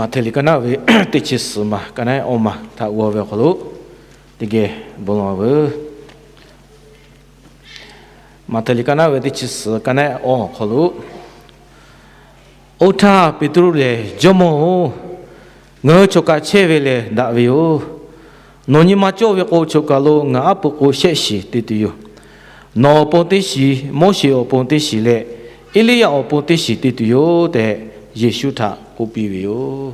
Maꞈhtehˍ liꞈ ka naˆ ve teˇ chi suhˍ maˬ ka naˆ awˇ maˬ htaꞈ g'aw ve awˬ hk'aw lo teˇ geh bon lawˬ ve. Maꞈhtehˍ liꞈ ka naˆ ve teˇ chi suhˍ ka naˆ awˇ awˬ hk'aw lo, Oˇ htaˇ Peˍtruˆ lehˬ, Jawˇmawˇ-oˬ, ngaˬ hui choˬ kaꞈ chehˇ ve lehˬ daꞈ ve yoˬ. Nawˬ nyi ma cawˇ ve k'o, choˬ kaˬ lo ngaˬ aˉ pu k'o shehˆ shiˍ te tuˬ yoˬ. Nawˬ awˬ pon teˇ shiˍ, Moˉseˍ awˬ pon teˇ shiˍ leh Eˇliˇyaꞈ awˬ pon teˇ shiˍ te tuˬ yoˬ tehꞈ, Yeˍsuˆ htaꞈ k'oˆ piˇ ve yoˬ.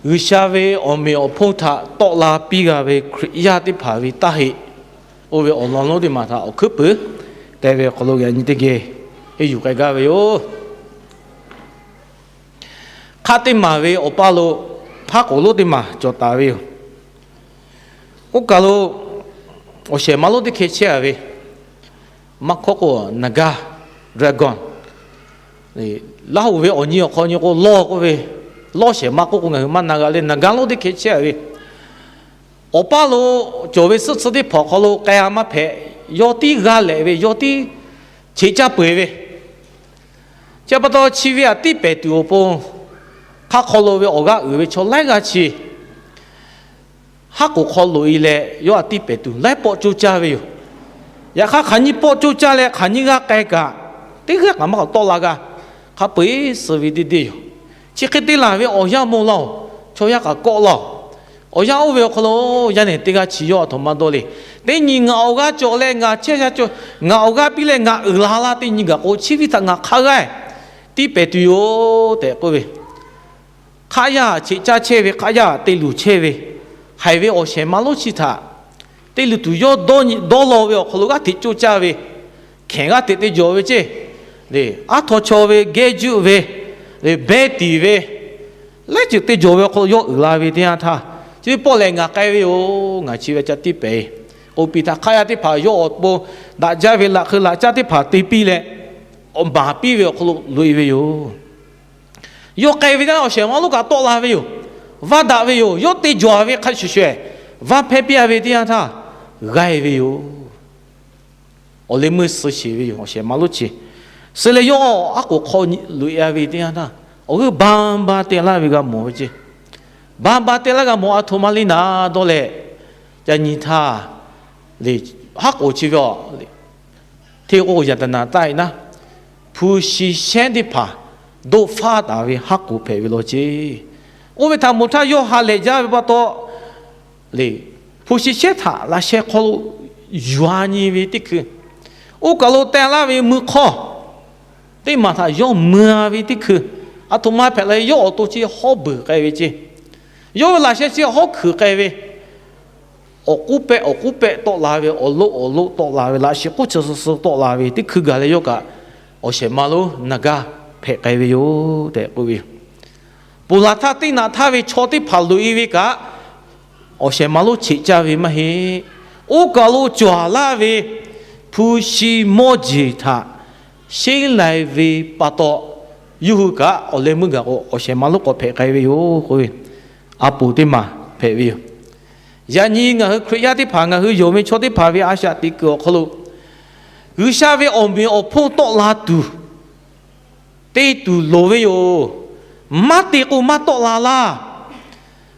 G'uiˬsha ve awˬ meꞈ awˬ hponˇ htaꞈ tawˆ la piˇ g'a ve Hkriꞈ yaˇ teˇ hpaˍ ve taˇ heˆ. Oˇ ve awˬ lawn lonˉ teˇ maˬ htaꞈ awˬ hkuiˉ puiˍ te ve awˬ hk'aw lo yaꞈ nyi teˇ geh henˇ yuˬ k'ai gaˇ ve yoˬ. Hk'aˆ teˇ maˬ ve awˬ paˇ lo haˉ k'oˍ lonˉ teˇ maˬ cawˬ taˍ ve yoˬ. Oˇ kaˬ lo awˬ shehˍ ma lonˉ teˇ hkeh chehˇ a ve, maˇ hkawˇ k'o, naˍgaˇ, dragon, Laˇ huˍ ve awˬ nyi awˬ hk'aw nyi k'o, lawˇ k'oˆ ve, lawˇ shehˍ ma k'oˆ k'o ngaˬ hui maˇ na g'a leh, naˍgaˇ lonˉ teˇ hkeh chehˇ a ve, awˬ paˇ lo cawˬ ve suhˆ tsuhˇ teˇ hpaˍ awˬ hk'aw lo k'ai a maˇ hpehꞈ, yawˇ tiˉ g'aˇ lehꞈ ve, yawˇ tiˉ cheꞈ caˇ peu eˬ ve, chi pa taw chi ve aꞈ tiˉ pehˍ tuˬ awˬ pon, hk'aˆ hk'aw lo ve awˬ g'aˇ uiˍ ve chaw laiˉ g'aˇ chi haˉ k'oˍ hk'aw loꞈ e leh, yawˇ aꞈ tiˉ pehˍ tuˬ laiˉ pawˆ coˇ caˇ ve yoˬ. Yaꞈ hk'aˇ, hk'aˬ nyiˇ pawˆ coˇ caˇ leh hk'aˬ nyiˇ g'aˇ k'ai kaꞈ, teˇ g'aˇ kaꞈ maˇ k'awꞈ tawˆ la g'a. Hk'a peu eˬ suh ve deˇ deˇ yoˬ. Chi hk'e te laˬ ve awˬ yanˇ mawˬ laˇ oˬ, chaw yaˇ kaꞈ kawˆ laˇ oˬ. Awˬ yanˇ oˇ ve awˬ hk'aw lo yaˇ nehˬ teˇ g'aˇ chi yawˇ aˬ htoꞈ ma dawˇ le. Teˇ nyi ngaˬ awˬ g'aˇ cawˬ leh ngaˬ chehˇ sha cawˬ, ngaˬ awˬ g'aˇ piˇ leh ngaˬ uiˍ la laˇ teˇ nyi gaˬ k'o, chi ve htaꞈ ngaˬ hk'a g'aˇ tiˉ pehˍ tuˬ yoˬ tehꞈ k'oˆ ve, hk'aˆ yaˇ cheꞈ caˇ chehˇ ve, hk'aˆ yaˇ te luˬ chehˇ ve, haiˬ ve awˬ shehˍ ma lonˉ chi htaꞈ te luˬ tuˬ yawˇ dawˇ law ve awˬ hk'aw lo g'aˇ hteꞈ coˇ caˇ ve, hkehˬ g'aˇ hteꞈ te jawˬ ve ceˇ. Aˉ htaw chaw ve, gehˇ juˆ ve, behˇ tiˍ ve, laiˉ ceuˬ te jawˬ ve awˬ hk'aw lo yawˇ uiˍ la ve teˇ yanˇ htaˇ, chi ve pawˆ lehˬ ngaˬ k'ai ve yoˬ, ngaˬ chi ve ca tiˉ pehˍ. K'oˆ piˇ htaˇ, hk'aˆ yaˇ teˇ hpaˍ yawˇ awˬ pon daꞈ jaˇ ve laꞈ hk'eu laꞈ caˇ teˇ hpaˍ te piˇ leh, awˬ baˬ piˇ ve awˬ hk'aw lo loꞈ e ve yoˬ. Yawˇ k'ai ve teˇ yanˇ awˬ shehˍ ma lonˉ kaꞈ tawˆ la ve yoˬ. Vaˇ daꞈ ve yoˬ. Yawˇ te jawˬ ve hk'a shuˍ shuˍ, vaˇ hpehˇ piˇ a ve teˇ yanˇ htaˇ, g'aˇ e ve yoˬ. Awˬ leh meuˇ suh sheˍ ve yoˬ, awˬ shehˍ ma lonˉ chi. Suh leh yawˇ aˉ k'oˍ hk'aw loꞈ e a ve teˇ yanˇ htaˇ, awˬ g'euˆ ba ba te laˇ ve g'a mawˬ ve ceˇ. Ba ba te laˇ g'a mawˬ, aˬ htoꞈ ma le naˍ dawˇ leh, ca nyi htaˇ, haˉ k'oˍ chi ve a, hteˇ k'o yaꞈ taˍ naˍ taˆ e naˉ, hpu shi shehˉ teˇ hpaˍ doˆ faˉ taˍ ve haˉ k'oˍ hpehꞈ ve law ceˇ. Oˇ ve htaꞈ mawˬ htaˇ yawˇ ha lehˬ jaˇ ve pa taw, hpu shi shehˉ htaꞈ laꞈ sheh hk'aw lo yuˬ a nyi ve teˇ hkui, oˇ kaˬ lo teh laˇ ve mui hk'awˇ teˇ maˬ htaꞈ yawˇ mui a ve teˇ hkui, aˬ htoꞈ ma hpehꞈ la, yawˇ awˬ to chi hawˉ beuˬ k'ai ve ceˇ. Yawˇ ve laꞈ sheh chi hawˉ hkui k'ai ve, awˬ k'uˉ pehˆ awˬ k'uˉ pehˆ tawˆ la ve, awˬ loˆ awˬ loˆ tawˆ la ve, laꞈ sheh k'oˆ chi suh suh tawˆ la ve teˇ hkui gaˬ leh yawˇ kaꞈ awˬ shehˍ ma lonˉ naˍ gaˇ hpehꞈ k'ai ve yoˬ tehꞈ k'oˆ ve yoˬ. Ponˬ laˬ htaˇ teˇ naꞈ htaˇ ve chaw teˇ hpaˍ loꞈ e ve kaꞈ, awˬ shehˍ ma lonˉ cheꞈ caˇ ve maˇ heˆ. Oˇ kaˬ lo cawˬ laˇ ve hpu shi mawˇ jeˬ htaꞈ sheˉ lai ve pa taw, yawˇ hui kaꞈ awˬ leh meuˇ gaˬ k'o awˬ shehˍ ma lonˉ k'awꞈ hpehꞈ k'ai ve yoˬ k'oˆ ve, aˬ poˍ teˇ maˬ hpehꞈ ve yoˬ. Yaꞈ nyi ngaˬ hui Hkriꞈ yaˇ teˇ hpaˍ, ngaˬ hui yonˍ ve chaw teˇ hpaˍ ve a shaꞈ teꞈ kuiˬ awˬ hk'aw lo, G'uiˬsha ve awˬ meꞈ awˬ hponˇ tawˆ la tuˬ te tuˬ loˍ ve yoˬ. Maˇ te k'o maˇ tawˆ la laˇ.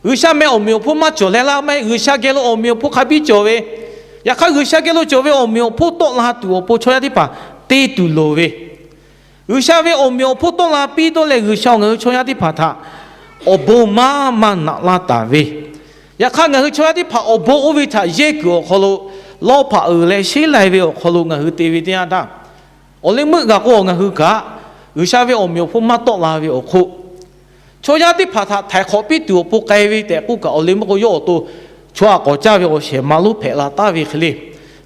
G'uiˬsha meh awˬ meꞈ awˬ hponˇ maˇ cawˬ leh laˇ maˇ heˆ. G'uiˬsha geh lo awˬ meꞈ awˬ hponˇ hk'a biˇ cawˬ ve, yaꞈ hk'aˇ G'uiˬsha geh lo cawˬ ve awˬ meꞈ awˬ hponˇ tawˆ la tuˬ awˬ pon chaw yaˇ teˇ hpaˍ te tuˬ loˍ ve, G'uiˬsha ve awˬ meꞈ awˬ hponˇ tawˆ la piˇ dawˇ leh G'uiˬsha ngaˬ hui chaw yaˇ teˇ hpaˍ htaꞈ awˬ bon maˇ maˇ naꞈ laˇ taˍ ve, yaꞈ hk'aˇ ngaˬ hui chaw yaˇ teˇ hpaˍ awˬ bon oˇ ve htaꞈ yehˇ kuiˬ awˬ hk'aw lo, lawˇ hpaꞈ uiˍ leh sheˉ lai ve awˬ hk'aw lo ngaˬ hui te ve teˇ yanˇ htaˇ, awˬ leh meuˇ gaˬ k'o ngaˬ hui kaꞈ G'uiˬsha ve awˬ meꞈ awˬ hponˇ maˇ tawˆ la ve awˬ hk'oˆ, chaw yaˇ teˇ hpaˍ htaꞈ htaiˍ hk'awꞈ piˇ tuˬ awˬ pon k'ai ve tehꞈ k'oˆ kaꞈ, awˬ leh meuˇ k'o yawˇ awˬ to chaw aꞈ k'awꞈ caˇ ve awˬ shehˍ ma lonˉ hpehꞈ la taˍ ve hk'e le.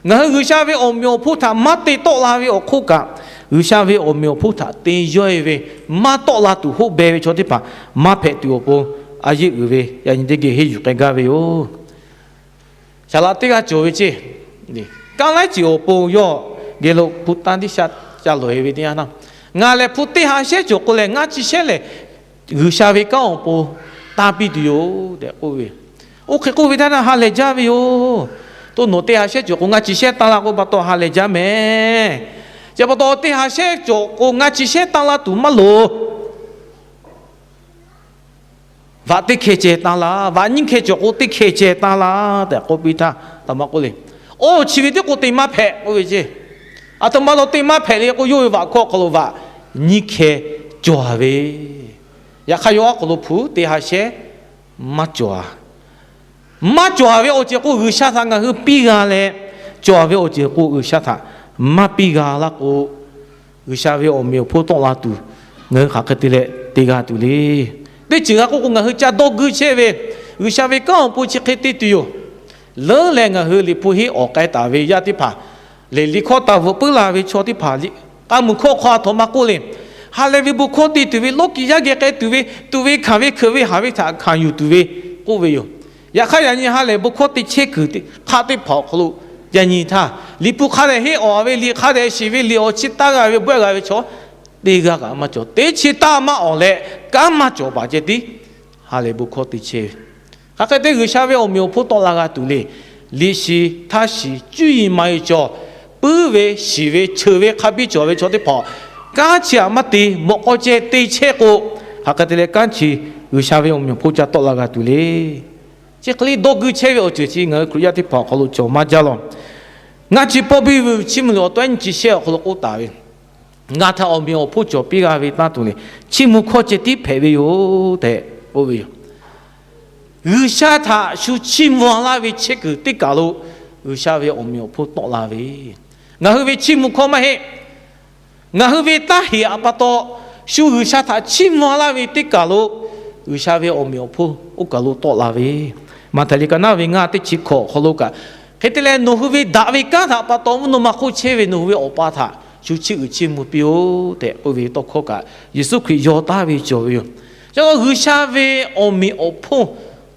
Ngaˬ hui G'uiˬsha ve awˬ meꞈ awˬ hponˇ htaꞈ maˇ te tawˆ la ve awˬ hk'oˆ kaꞈ, G'uiˬsha ve awˬ meꞈ awˬ hponˇ htaꞈ te yawˇ e ve maˇ tawˆ la tuˬ hoˆ beh ve chaw teˇ hpaˍ maˇ hpehꞈ tuˬ awˬ pon, a yeˇ uiˍ ve yaꞈ nyi teˇ geh henˇ yuˬ k'ai gaˇ ve yoˬ. Saˍ laꞈ teˇ g'aˇ cawˬ ve ceˇ. Kanˉ laiˉ ceuˬ awˬ pon yawˇ geh lo hpu tanˇ tiˇ sha ca lawˬ e ve teˇ yanˇ htaˇ, ngaˬ lehˬ hpu teˇ ha shehˉ cawˬ k'o lehˬ, ngaˇ chi shehˉ lehˬ G'uiˬsha ve kanˉ awˬ pon tanˇ piˇ tuˬ yoˬ tehꞈ k'oˆ ve. Oˇ hk'e k'oˆ ve htaˇ na ha lehˬ jaˇ ve yoˬ. To nawˬ teˇ ha shehˉ cawˬ k'o ngaˇ chi shehˉ tanˇ la k'oˆ pa taw ha lehˬ jaˇ mehˍ. Chi pa taw teˇ ha shehˉ cawˬ k'o ngaˇ chi shehˉ tanˇ la tuˬ maˇ loˍ. vaꞈ teˇ hkeh ceh tanˇ laˇ, vaꞈ nyiˇ hkeh cawˬ k'o teˇ hkeh ceh tanˇ laˇ tehꞈ k'oˆ piˇ htaˇ, a htoꞈ ma k'oˆ le, oˇ chi ve tiˉ k'o te maˇ hpehꞈ k'oˆ ve ceˇ. A htoꞈ ma lo te maˇ hpehꞈ le k'o, yawˇ ve vaꞈ hkawˇ awˬ hk'aw lo vaꞈ nyiˇ hkeh cawˬ ve, yaꞈ hk'aˇ yawˇ awˬ hk'aw lo hpu teˇ ha shehˉ maˇ cawˬ a. Maˇ cawˬ ve awˬ ceuˬ k'o, G'uiˬsha htaꞈ ngaˬ hui piˇ g'a leh, cawˬ ve awˬ ceuˬ k'o G'uiˬsha htaꞈ maˇ piˇ g'a laˇ k'o, G'uiˬsha ve awˬ meꞈ awˬ hponˇ tawˆ la tuˬ ngaˬ hui hk'aˬ hk'e te leh te g'a tuˬ le. Teˇ ceuˬ g'a k'oˆ k'o, ngaˬ hui ca dawˇ guiˇ chehˇ ve G'uiˬsha ve kanˉ awˬ pon chi hk'e te tuˬ yoˬ. Leuˉ leh ngaˬ hui Liꞈ hpu henˇ awˬ k'ai taˍ ve yaˇ teˇ hpaˍ lehˬ, liꞈ hkawˇ taˍ veuꞈ puiˉ la ve chaw teˇ hpaˍ, k'a muiˬ hkawˇ hk'aw a htoꞈ ma k'oˆ le, ha lehˬ ve bon hkawˇ te tuˬ ve, lawˇ kiˍ yaˇ geh k'ai tuˬ ve, tuꞈ ve hkanˍ ve hkeuꞈ ve haˍ ve htaꞈ hkanˍ yuˬ tuˬ ve k'oˆ ve yoˬ. Yaꞈ hk'aˇ yaꞈ nyi ha lehˬ bon hkawˇ te chehˇ kuiˬ hk'aˆ teˇ hpaˍ awˬ hk'aw lo yaꞈ nyi htaˇ, Liꞈ hpu hk'a dehꞈ henˇ awˬ ve, liꞈ hk'a dehꞈ shiˍ ve, liꞈ awˬ chi taˇ g'a ve, bawehˇ g'a ve chaw teˇ g'aˇ kaꞈ maˇ cawˬ. Teˇ chi taˇ maˇ awˬ leh, kanˉ maˇ cawˬ baˬ ceh tiˉ ha lehˬ bon hkawˇ te chehˇ ve. Hk'aˬ hk'e te G'uiˬsha ve awˬ meꞈ awˬ hponˇ tawˆ la g'a tuˬ le. Liꞈ shiˍ htaˇ shiˍ cuˇ yiˍ ma yiˍ cawˬ, puiˉ ve shiˍ ve cheuˬ ve hk'a biˇ cawˬ ve chaw teˇ hpaˍ, kanˉ chi aꞈ maˇ te, mawꞈ k'aw ceh te chehˇ k'o, hk'aˬ hk'e te leh kanˉ chi G'uiˬsha ve awˬ meꞈ awˬ hponˇ ca tawˆ la g'a tuˬ le. Chi hk'e le dawˇ guiˇ chehˇ ve awˬ ceuˬ chi ngaˬ hui Hkriꞈ yaˇ teˇ hpaˍ awˬ hk'aw lo cawˬ maˇ jaˇ lawˬ. Ngaˇ chi pawˆ biˇ ve chiˇ mvuh liꞈ awˬ taw ehˉ nyi chi shehˆ awˬ hk'aw lo k'oˆ taˍ ve, Ngaˬ htaꞈ awˬ meꞈ awˬ hponˇ cawˬ piˇ g'a ve tanˇ tuˬ le, chiˇ mvuh hkawˇ ceh tiˉ hpehꞈ ve yoˬ tehꞈ k'oˆ ve yoˬ. G'uiˬsha htaꞈ shu chiˇ mvuh laˇ ve chehˇ kuiˬ teˇ kaˬ lo G'uiˬsha ve awˬ meꞈ awˬ hponˇ tawˆ la ve, ngaˬ hui ve chiˇ mvuh hkawˇ maˇ heˆ. Ngaˬ hui ve taˇ heˍ aꞈ pa taw, shu G'uiˬsha htaꞈ chiˇ mvuh laˇ ve teˇ kaˬ lo G'uiˬsha ve awˬ meꞈ awˬ hponˇ oˇ kaˬ lo tawˆ la ve, Maꞈhtehˍ liꞈ ka naˉ ve ngaˇ teˇ chi hkawꞈ awˬ hk'aw lo kaꞈ, hk'e te leh nawˬ hui ve daꞈ ve kanˉ htaꞈ pa taw mvuhˇ naw ma hk'oˆ chehˇ ve nawˬ hui ve Awˬ pa htaꞈ shu chiˇ uiˍ chiˇ mvuh piˇ-oˆ tehꞈ k'oˆ ve tawˇ hkawˇ kaꞈ Yeˍsuˆ Hkriꞈ yaw taˍ ve cawˬ ve yoˬ. Chi G'uiˬsha ve awˬ meꞈ awˬ hponˇ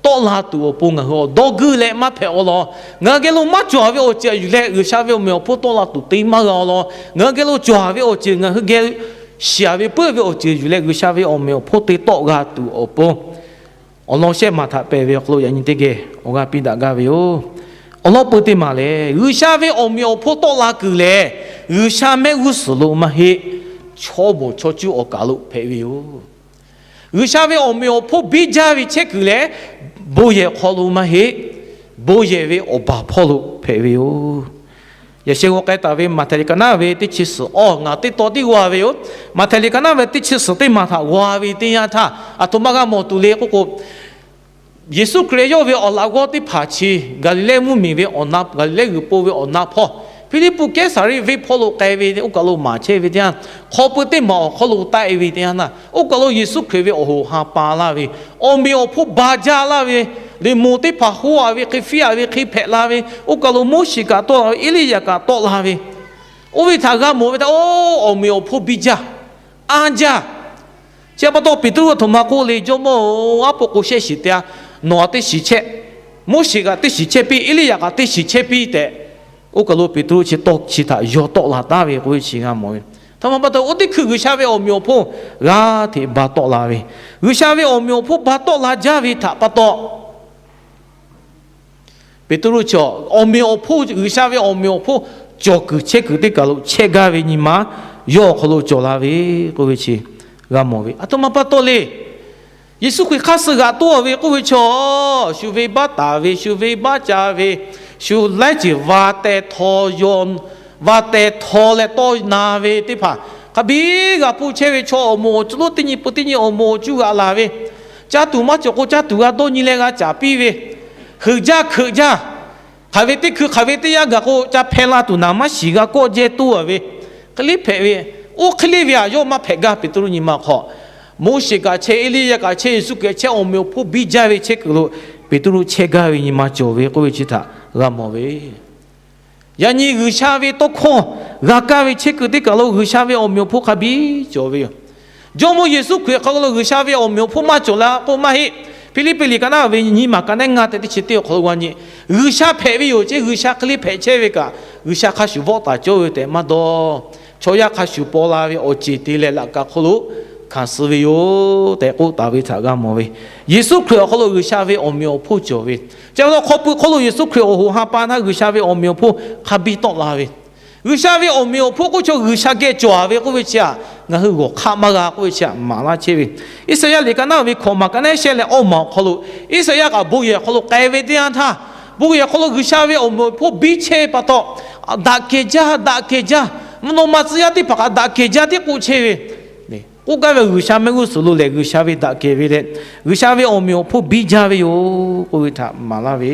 tawˆ la tuˬ awˬ pon ngaˬ hui awˬ dawˇ guiˇ leh maˇ hpehꞈ awˬ lawn, ngaˬ hui geh lo maˇ cawˬ ve awˬ ceuˬ aꞈ yuˬ leh G'uiˬsha ve awˬ meꞈ awˬ hponˇ tawˆ la tuˬ te maˇ g'a awˬ lawn, ngaˬ hui geh lo cawˬ ve awˬ ceuˬ ngaˬ hui geh shiˍ ve puiˉ ve awˬ ceuˬ yuˬ leh G'uiˬsha ve awˬ meꞈ awˬ hponˇ te tawˆ g'a tuˬ awˬ pon, awˬ lawn shehˆ maˬ htaꞈ pehˬ ve awˬ hk'aw lo yaꞈ nyi teˇ geh awˬ g'aˇ piˇ daꞈ gaˇ ve yoˬ. Awˬ lawn peu teˇ maˬ lehˬ, G'uiˬsha ve awˬ meꞈ awˬ hponˇ tawˆ la kuiˬ lehˬ, G'uiˬsha mehˆ g'uˇ suhˍ lo maˇ heˆ, chaw mawˬ chaw cuˇ awˬ kaˬ lo hpehꞈ ve yoˬ. G'uiˬsha ve awˬ meꞈ awˬ hponˇ biˇ jaˇ ve chehˇ kuiˬ lehˬ, bon yehˬ hk'aw lo maˇ heˆ, bon yehˬ ve awˬ baˬ hpawˇ lo hpehꞈ ve yoˬ. Yaꞈ sheh g'aw k'ai taˍ ve Maꞈhtehˍ liꞈ ka naˉ ve teˇ chi suhˍ awˇ ngaˬ teˇ taw tiˉ g'aw ve yoˬ. Maꞈhtehˍ liꞈ ka naˉ ve teˇ chi suhˍ teˇ maˬ htaꞈ g'aw ve teˇ yanˇ htaˇ, aˬ htoꞈ ma g'a mawˬ tuˬ le k'oˆ k'o, Yeˍsuˆ Hkriꞈ yawˇ ve awˬ laꞈ g'awˇ teˇ hpaˍ chi Gaˍliˍlehˇ mvuhˇmiˬ ve awˬ na, Gaˍliˍlehˇ g'uiˬ po ve awˬ na hpawˇ, Hpiˇliˇpuˆ Kehˉsaˍriˆ venˇ hpawˇ lo k'ai ve oˇ kaˬ lo maˍ chehˇ ve teˇ yanˇ, hk'aw pui teˇ maˬ awˬ hk'aw lo taˆ-e ve teˇ yanˇ na, oˇ kaˬ lo Yeˍsuˆ Hkriꞈ ve awˬ hoꞈ ha pa laˇ ve, awˬ meꞈ awˬ hponˇ ba jaˇ laˇ ve, liꞈ moˍ teˇ hpaˍ hoˆ-a ve hk'e, fiˉ-a ve hk'e hpehꞈ la ve, oˇ kaˬ lo Moˉseˍ kaꞈ tawˆ la ve, Eˇliˇyaꞈ kaꞈ tawˆ la ve, oˇ ve htaꞈ g'a mawˬ ve htaꞈ, oˇ awˬ meꞈ awˬ hponˇ biˇ jaˇ, anˇ jaˇ. Chi pa taw Peˍtruˆ aˬ htoꞈ ma k'oˆ le, Jawˇmawˇ-oˬ, aˉ po k'o shehˆ shiˍ te-a, nawˬ-a teˇ shiˍ chehˇ, Moˉseˍ kaꞈ teˇ shiˍ chehˇ piˇ, Eˇliˇyaꞈ kaꞈ teˇ shiˍ chehˇ piˇ tehꞈ, oˇ kaˬ lo Peˍtruˆ chi tawˇ chi htaꞈ yaw tawˆ la taˍ ve k'oˆ ve chi g'a mawˬ ve. Aˬ htoꞈ ma pa taw, oˇ teˇ hkui G'uiˬsha ve awˬ meꞈ awˬ hponˇ g'a hteꞈ ba tawˆ la ve, G'uiˬsha ve awˬ meꞈ awˬ hponˇ ba tawˆ la jaˇ ve htaꞈ pa taw, Peˍtruˆ chi awˬ meꞈ awˬ hponˇ, G'uiˬsha ve awˬ meꞈ awˬ hponˇ cawˬ kuiˬ chehˇ kuiˬ teˇ kaˬ lo chehˇ gaˇ ve nyi ma yawˇ awˬ hk'aw lo cawˬ la ve k'oˆ ve chi g'a mawˬ ve. Aˬ htoꞈ ma pa taw le. Yeˍsuˆ Hkriꞈ hk'aˇ suh g'aꞈ toˆ-a ve k'oˆ ve chaw, shu venˇbaˆ taˍ ve, shu venˇbaˆ ca ve, shu laiˉ ceuˬ va teh htaw, va teh htaw leh tawˇ na ve teˇ hpaˍ, hk'a biˇ g'a hpuˇ chehˇ ve chaw awˬ moˍ awˬ cuˇ lonˉ teˇ nyi pui teˇ nyi awˬ moˍ awˬ cuˇ g'aꞈ laˬ ve, caˇ tuˬ maˇ cawˬ k'o caˇ tuˬ g'a dawˇ nyi leh g'a caˍ piˇ ve, heuꞈ jaˇ hkeuꞈ jaˇ, hk'aˬ ve teˇ hkui hk'aˬ ve teˇ yanˇ gaˬ k'o ca hpeh la tuˬ naˍ maˇ shiˍ g'a kawˆ jehˇ toˇ-a ve, hk'e le hpehꞈ ve. Oˇ hk'e le ve-a, yawˇ maˇ hpehꞈ gaˇ Peˍtruˆ nyi ma hk'aw. Moˉseˍ kaꞈ chehˇ, Eˇliˇyaꞈ kaꞈ chehˇ, Yeˍsuˆ Hkriꞈ chehˇ, awˬ meꞈ awˬ hponˇ biˇ jaˇ ve chehˇ kuiˬ lo Peˍtruˆ chehˇ gaˇ ve nyi ma cawˬ ve k'oˆ ve chi htaꞈ g'a mawˬ ve. Yaꞈ nyi G'uiˬsha ve tawˇ hkawˇ g'a kaˇ ve chehˇ kuiˬ teˇ kaˬ lo G'uiˬsha ve awˬ meꞈ awˬ hponˇ hk'a biˇ cawˬ ve yoˬ. Jawˇmawˇ Yeˍsuˆ Hkriꞈ hk'aw lo G'uiˬsha ve awˬ meꞈ awˬ hponˇ maˇ cawˬ la k'o maˇ heˆ. Hpiˇliˇpiˆ liꞈ ka naˉ ve nyiˇ maˬ ka naˉ ngaˇ tehꞈ teˇ chi teˇ awˬ hk'aw lo g'a nyi, G'uiˬsha hpehꞈ ve yoˬ ceˇ, G'uiˬsha hk'e le hpehꞈ chehˇ ve kaꞈ, G'uiˬsha hk'a shuˍ vawˆ taˍ cawˇ ve tehꞈ maˇ dawˇ. Chaw yaˇ hk'a shuˍ paw la ve awˬ ceˬ te leh laꞈ ka hk'oˆ lo hkanˍ suh ve yoˬ tehꞈ k'oˆ taˍ ve htaꞈ g'a mawˬ ve. Yeˍsuˆ Hkriꞈ awˬ hk'aw lo G'uiˬsha ve awˬ meꞈ awˬ hponˇ cawˬ ve, chi pa taw hk'aw pui hk'oˆ lo Yeˍsuˆ Hkriꞈ awˬ hoꞈ ha pa htaˇ G'uiˬsha ve awˬ meꞈ awˬ hponˇ hk'a biˇ tawˆ la ve. G'uiˬsha ve awˬ meꞈ awˬ hponˇ k'oˆ chaw G'uiˬsha geh cawˬ-a ve k'oˆ ve chi-a, Ngaˬ hui g'awˬ hk'aˆ maˇ g'a k'oˆ ve chi htaꞈ maˍ laˇ chehˇ ve. Iˉsaˍyaˆ liꞈ ka naˉ ve hkawꞈ maˬ ka naˉ shehˆ leh awˇ maˬ awˬ hk'aw lo, Iˉsaˍyaˆ kaꞈ bon yehˬ awˬ hk'aw lo k'ai ve teˇ yanˇ htaˇ, bon yehˬ awˬ hk'aw lo G'uiˬsha ve awˬ meꞈ awˬ hponˇ biˇ chehˇ ve pa taw, daꞈ kehˬ jaˇ, daꞈ kehˬ jaˇ, mvuhˇ naw ma tcuh yaˇ teˇ hpaˍ kaꞈ daꞈ kehˬ jaˇ tiˉ k'oˆ chehˇ ve. K'oˆ gaˇ ve G'uiˬsha mehˆ g'uˇ suhˍ lo lehˬ, G'uiˬsha ve daꞈ kehˬ ve leh, G'uiˬsha ve awˬ meꞈ awˬ hponˇ biˇ jaˇ ve yoˬ k'oˆ ve htaꞈ maˍ laˇ ve.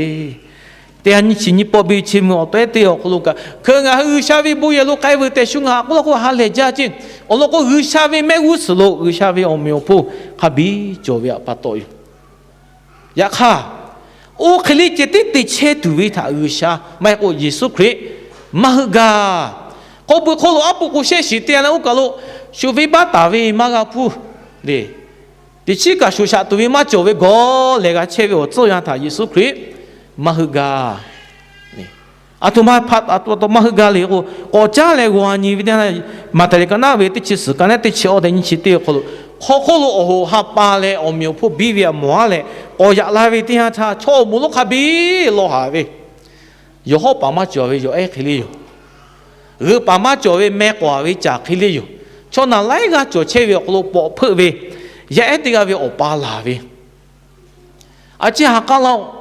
Teˇ ha nyiˇ chi nyiˇ pawˆ biˇ chehˇ mvuh awˬ tehˉ teˇ awˬ hk'aw lo kaꞈ, hkeu ngaˬ hui G'uiˬsha ve bon yehˬ lo k'ai veuˬ tehꞈ shu ngaˬ hui k'oˆ laˇ k'o ha lehˬ jaˇ ceˇ. Awˬ lawn k'o, G'uiˬsha ve mehˆ g'uˇ suhˍ lo G'uiˬsha ve awˬ meꞈ awˬ hponˇ hk'a biˇ cawˬ ve pa taw yoˬ. Yaꞈ hk'aˇ, oˇ hk'e le ceh tiˉ te chehˇ tuˬ ve htaꞈ G'uiˬsha maˇ heˆ k'o, Yeˍsuˆ Hkriꞈ maˇ heuˆ gaˇ. Hk'aw pui hk'oˆ lo aˉ pu k'o shehˆ shiˍ te leh oˇ kaˬ lo shu venˇbaˆ taˍ ve maˇ g'a hpuˇ le. Teꞈ chiˉ kaꞈ shoˍ shaꞈ tuˬ ve maˇ cawˬ ve gawˬ lehˬ g'a chehˇ ve awˬ tcuhˇ yanˇ htaꞈ Yeˍsuˆ Hkriꞈ maˇ heuˆ gaˇ. Aˬ htoꞈ ma hpaꞈ aˬ htoꞈ ma htaꞈ maˇ heuˆ gaˇ le k'o, k'awꞈ caˉ leh g'aw nyi ve teˇ yanˇ, Maꞈhtehˍ liꞈ ka naˉ ve teˇ chi suhˍ ka naˉ teˇ chi awˇ tehꞈ nyiˇ chi teˇ awˬ hk'aw lo, hk'aw hk'oˆ lo awˬ hoꞈ ha pa leh awˬ meꞈ awˬ hponˇ biˇ ve htaꞈ mawˬ haˉ leh k'awꞈ yaꞈ la ve teˇ yanˇ htaˇ, chaw awˬ moˍ lonˉ hk'a biˇ law haˍ ve, yawˬ hawˉ paˍ maˇ cawˬ ve yawˬ ehˉ hk'e le yoˬ. G'uiˬ paˍ maˇ cawˬ ve meh k'awˍ ve caˬ hk'e le yoˬ. Chaw naˬ laiˉ g'aˇ cawˬ chehˇ ve awˬ hk'aw lo pawꞈ hpeuˆ ve yaˇ ehˉ teˇ g'aˇ ve awˬ pa laˬ ve, a ciˉ ha k'aˉ laˇ-oˬ,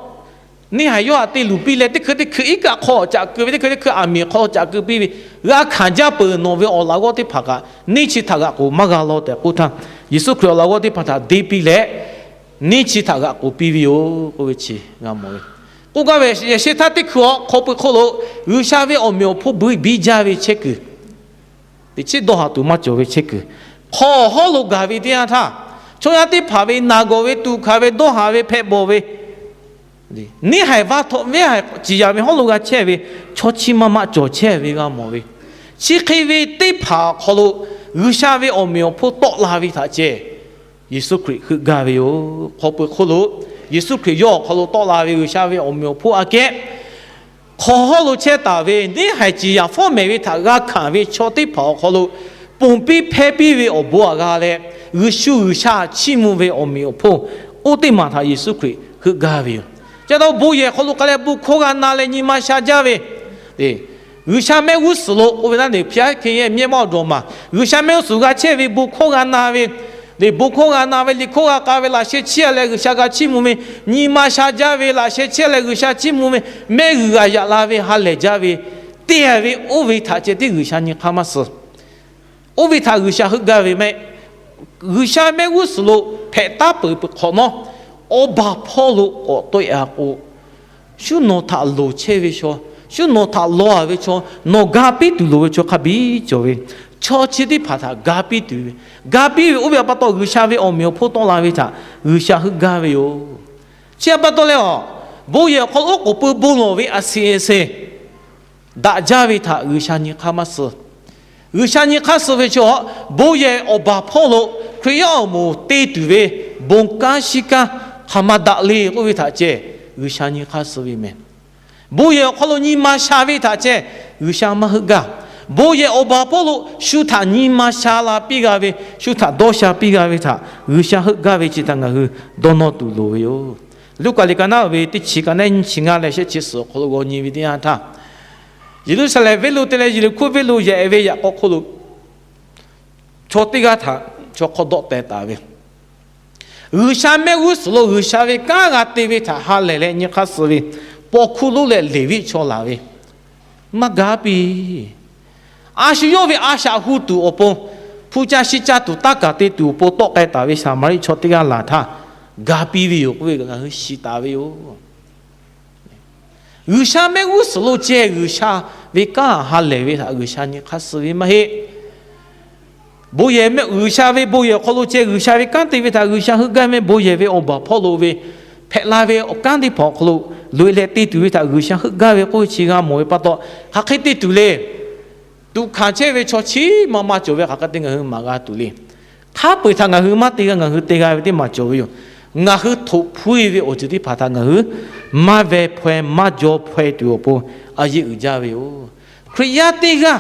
neˇ haiˬ yawˇ htaꞈ te luˬ piˇ leh, teˇ hkui teˇ hkui iˉ kaˆ hk'aw caꞈ keu ve, teˇ hkui teˇ hkui aˬ miˍ hk'aw caꞈ keu piˇ ve, g'a hkanˍ jaˇ peuˬ nawˬ ve awˬ laꞈ g'awˇ teˇ hpaˍ kaꞈ neˇ chi htaꞈ g'aꞈ k'oˍ maˇ g'a law tehꞈ k'oˆ htaˇ, Yeˍsuˆ Hkriꞈ awˬ laꞈ g'awˇ teˇ hpaˍ htaꞈ deˇ piˇ leh, neˇ chi htaꞈ g'aꞈ k'oˍ piˇ ve yoˬ k'oˆ ve chi g'a mawˬ ve. K'oˆ gaˇ ve, yaꞈ sheh htaˇ teˇ hkui awˬ hk'aw pui hk'oˆ lo G'uiˬsha ve awˬ meꞈ awˬ hponˇ biˇ jaˇ ve chehˇ kuiˬ, teꞈ chiˉ dawˇ haˍ tuˬ maˇ cawˬ ve chehˇ kuiˬ, hk'aw hawˉ lo gaˬ ve teˇ yanˇ htaˇ, chaw yaˇ teˇ hpaˍ ve naˬ gawˬ ve tuꞈ hkanˍ ve dawˇ haˍ ve hpehꞈ bawˬ ve, neˇ haiˬ vaˇ htawꞈ ve haiˬ ciˍ yanˍ ve hawˉ lo g'a chehˇ ve, chaw chiˇ maˇ maˇ cawˬ chehˇ ve g'a mawˬ ve, chi hk'e ve teˇ hpaˍ awˬ hk'aw lo G'uiˬsha ve awˬ meꞈ awˬ hponˇ tawˆ la ve htaꞈ ceh Yeˍsuˆ Hkriꞈ heuˆ gaˇ ve yoˬ. Hk'aw pui hk'oˆ lo Yeˍsuˆ Hkriꞈ yawˇ awˬ hk'aw lo tawˆ la ve G'uiˬsha ve awˬ meꞈ awˬ hponˇ aꞈ kehˉ, hk'aw hawˉ lo chehˇ taˍ ve neˇ haiˬ ciˍ yanˍ fawˉ mehˍ ve htaꞈ g'a hkanˍ ve chaw teˇ hpaˍ awˬ hk'aw lo ponˬ piˇ hpehˇ piˇ ve awˬ bon aꞈ g'a leh, G'uiˬsha G'uiˬsha chiˇ mvuh ve awˬ meꞈ awˬ hponˇ oˇ teˇ maˬ htaꞈ Yeˍsuˆ Hkriꞈ heuˆ gaˇ ve yoˬ. Chi htaꞈ bon yehˬ hk'aw lo k'ai leh bon hkawˇ g'a na leh nyi ma sha jaˇ ve, G'uiˬsha mehˆ g'uˇ suhˍ lo k'oˆ ve naˉ ne, hpyaˇ hk'e yehˇ mehˆ maˇ awˬ dawˬ maˬ G'uiˬsha mehˆ g'uˇ suhˍ g'a chehˇ ve bon hkawˇ g'a na ve, bon hkawˇ g'a na ve, liꞈ hkawˇ g'a k'a ve, laꞈ sheh chiˇ leh G'uiˬsha g'a chiˇ mvuh ve, nyi ma sha jaˇ ve, laꞈ sheh chiˇ leh G'uiˬsha chiˇ mvuh ve, mehˆ g'uiˬ g'a yaꞈ la ve ha lehˬ jaˇ ve, te ve oˇ ve htaꞈ ceh tiˉ G'uiˬsha nyi hk'aˇ maˇ suh. Oˇ ve htaꞈ G'uiˬsha heuˆ gaˇ ve mehˆ. G'uiˬsha mehˆ g'uˇ suhˍ lo hpehꞈ taˉ peuˬ peuˬ hk'awꞈ nawˉ, awˬ baˬ hpawˇ lo k'awꞈ tawˆ-e a k'o, shu nawˬ htaꞈ loˍ chehˇ ve chaw, shu nawˬ htaꞈ law ve chaw, nawˬ ga piˇ tuˬ loˍ ve chaw hk'a biˇ cawˬ ve, chaw chi teˇ hpaˍ htaꞈ ga piˇ tuˬ ve, ga piˇ ve oˇ ve pa taw G'uiˬsha ve awˬ meꞈ awˬ hponˇ tawˆ la ve htaꞈ G'uiˬsha heuˆ gaˇ ve yoˬ. Chi pa taw leh, awˬ bon yehˬ awˬ hk'aw lo oˉ k'oˍ pui bon lawˬ ve a seˍ e seˍ daꞈ jaˇ ve htaꞈ G'uiˬsha nyi hk'aˇ maˇ suh. G'uiˬsha nyi hk'aˇ suh ve chaw, bon yehˬ awˬ baˬ hpawˇ lo Hkriꞈ yaˇ awˬ moˍ te tuˬ ve bon kanˉ shiˉ kanˉ hk'aˬ ma daꞈ le k'oˆ ve htaꞈ ceh G'uiˬsha nyi hk'aˇ suh ve mehˬ. Bon yehˬ awˬ hk'aw lo nyi ma sha ve htaꞈ ceh G'uiˬsha maˇ heuˆ gaˇ. Bon yehˬ awˬ baˬ hpawˇ lo shu htaꞈ nyi ma sha la piˇ g'a ve, shu htaꞈ dawˇ sha piˇ g'a ve htaꞈ G'uiˬsha heuˆ gaˇ ve chi htaꞈ ngaˬ hui dawˇ nawˇ tuˬ loˍ ve yoˬ. Luˉkaꞈ liꞈ ka naˉ ve teˇ chi ka naˉ nyiˇ chi ngaˇ leh shehˆ chi suhˍ awˬ hk'aw lo g'aw nyi ve teˇ yanˇ htaˇ, Yeˍruˆsaˍlehnˍ venˇ lo te leh Yeˍriˆhkoˇ venˇ lo yehꞈ ve yaꞈ k'aw hk'oˆ lo chaw teˇ g'aˇ htaꞈ chaw hk'aw dawˆ teh taˍ ve, G'uiˬsha mehˆ g'uˇ suhˍ lo G'uiˬsha ve kanˉ g'a te ve htaꞈ ha lehˬ leh nyi hk'aˇ suh ve, paw hkuˇ lonˉ leh Leˍviˆ chaw laˬ ve, maˇ ga piˇ. A shu yawˇ ve a shaꞈ hu tuˬ awˬ pon, hpu caˇ shiˉ caˇ tuˬ taˇ kaˬ te tuˬ awˬ pon tawˆ k'ai taˍ ve Saˍmaˍriˆ chaw teˇ g'aˇ laˬ htaˇ, ga piˇ ve yoˬ k'oˆ ve ngaˬ hui shiˍ taˍ ve yoˬ. G'uiˬsha mehˆ g'uˇ suhˍ lo ceh G'uiˬsha ve kanˉ ha lehˬ ve htaꞈ G'uiˬsha nyi hk'aˇ suh ve maˇ heˆ. Bon yehˬ mehˆ, G'uiˬsha ve bon yehˬ awˬ hk'aw lo ceh G'uiˬsha ve kanˉ te ve htaꞈ G'uiˬsha heuˆ gaˇ mehˆ. Bon yehˬ ve awˬ baˬ hpawˇ lo ve hpehꞈ la ve awˬ kanˉ teˇ hpaˍ awˬ hk'aw lo loꞈ-e leh te tuˬ ve htaꞈ G'uiˬsha heuˆ gaˇ ve k'oˆ ve chi g'a mawˬ ve pa taw, hk'aˬ hk'e te tuˬ le. Tuꞈ hkanˍ chehˇ ve chaw chiˇ ma ma cawˬ ve hk'aˬ hk'e te ngaˬ hui maˍ g'a tuˬ le. Hk'a peu-eˬ htaꞈ ngaˬ hui maˇ te g'a, ngaˬ hui te g'a ve teˇ maˬ cawˬ ve yoˬ. Ngaˬ hui htoꞈ hpuˇ-e ve awˬ ceuˬ teˇ hpaˍ htaꞈ ngaˬ hui maˇ veh hpaweh maˇ jaw hpaweh tuˬ awˬ pon a yeˆ uiˍ jaˇ ve yoˬ. Hkriꞈ yaˇ teˇ g'aˇ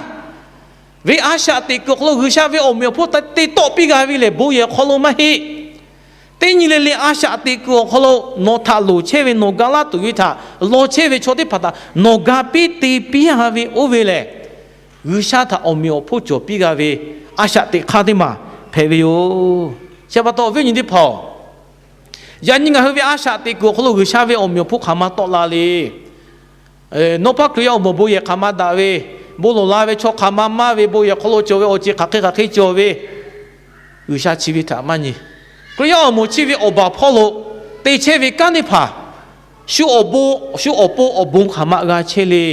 ve a shaꞈ teꞈ kuiˬ awˬ hk'aw lo G'uiˬsha ve awˬ meꞈ awˬ hponˇ te tawˆ piˇ g'a ve lehˬ, bon yehˬ awˬ hk'aw lo maˇ heˆ. Teˇ nyi le le a shaꞈ teꞈ kuiˬ awˬ hk'aw lo nawˬ htaꞈ loˍ chehˇ ve, nawˬ ga laˇ tuˬ ve htaꞈ law chehˇ ve chaw teˇ hpaˍ htaꞈ nawˬ ga piˇ te piˇ-a ve oˇ ve lehˬ, G'uiˬsha htaꞈ awˬ meꞈ awˬ hponˇ cawˬ piˇ g'a ve, a shaꞈ teꞈ hk'aˇ teˇ maˬ hpehꞈ ve yoˬ. Chi pa taw awˬ viˉ awˬ nyi teˇ hpaˍ-oˬ, yaꞈ nyi ngaˬ hui ve a shaꞈ teꞈ kuiˬ awˬ hk'aw lo G'uiˬsha ve awˬ meꞈ awˬ hponˇ hk'aˬ ma tawˆ la le. Nawˬ paˇ Hkriꞈ yaˇ awˬ moˍ bon yehˬ hk'aˬ ma daꞈ ve, bon lawˬ la ve chaw hk'aˬ ma maˇ ve, bon yehˬ hk'aw lo cawˬ ve awˬ ceˬ hk'aˬ hk'e hk'aˬ hk'e cawˬ ve, G'uiˬsha chi ve htaꞈ maˇ nyi. Hkriꞈ yaˇ awˬ moˍ chi ve awˬ baˬ hpawˇ lo te chehˇ ve kanˉ teˇ hpaˍ, shu awˬ bon, shu awˬ pon awˬ bon hk'aˬ ma g'a chehˇ le.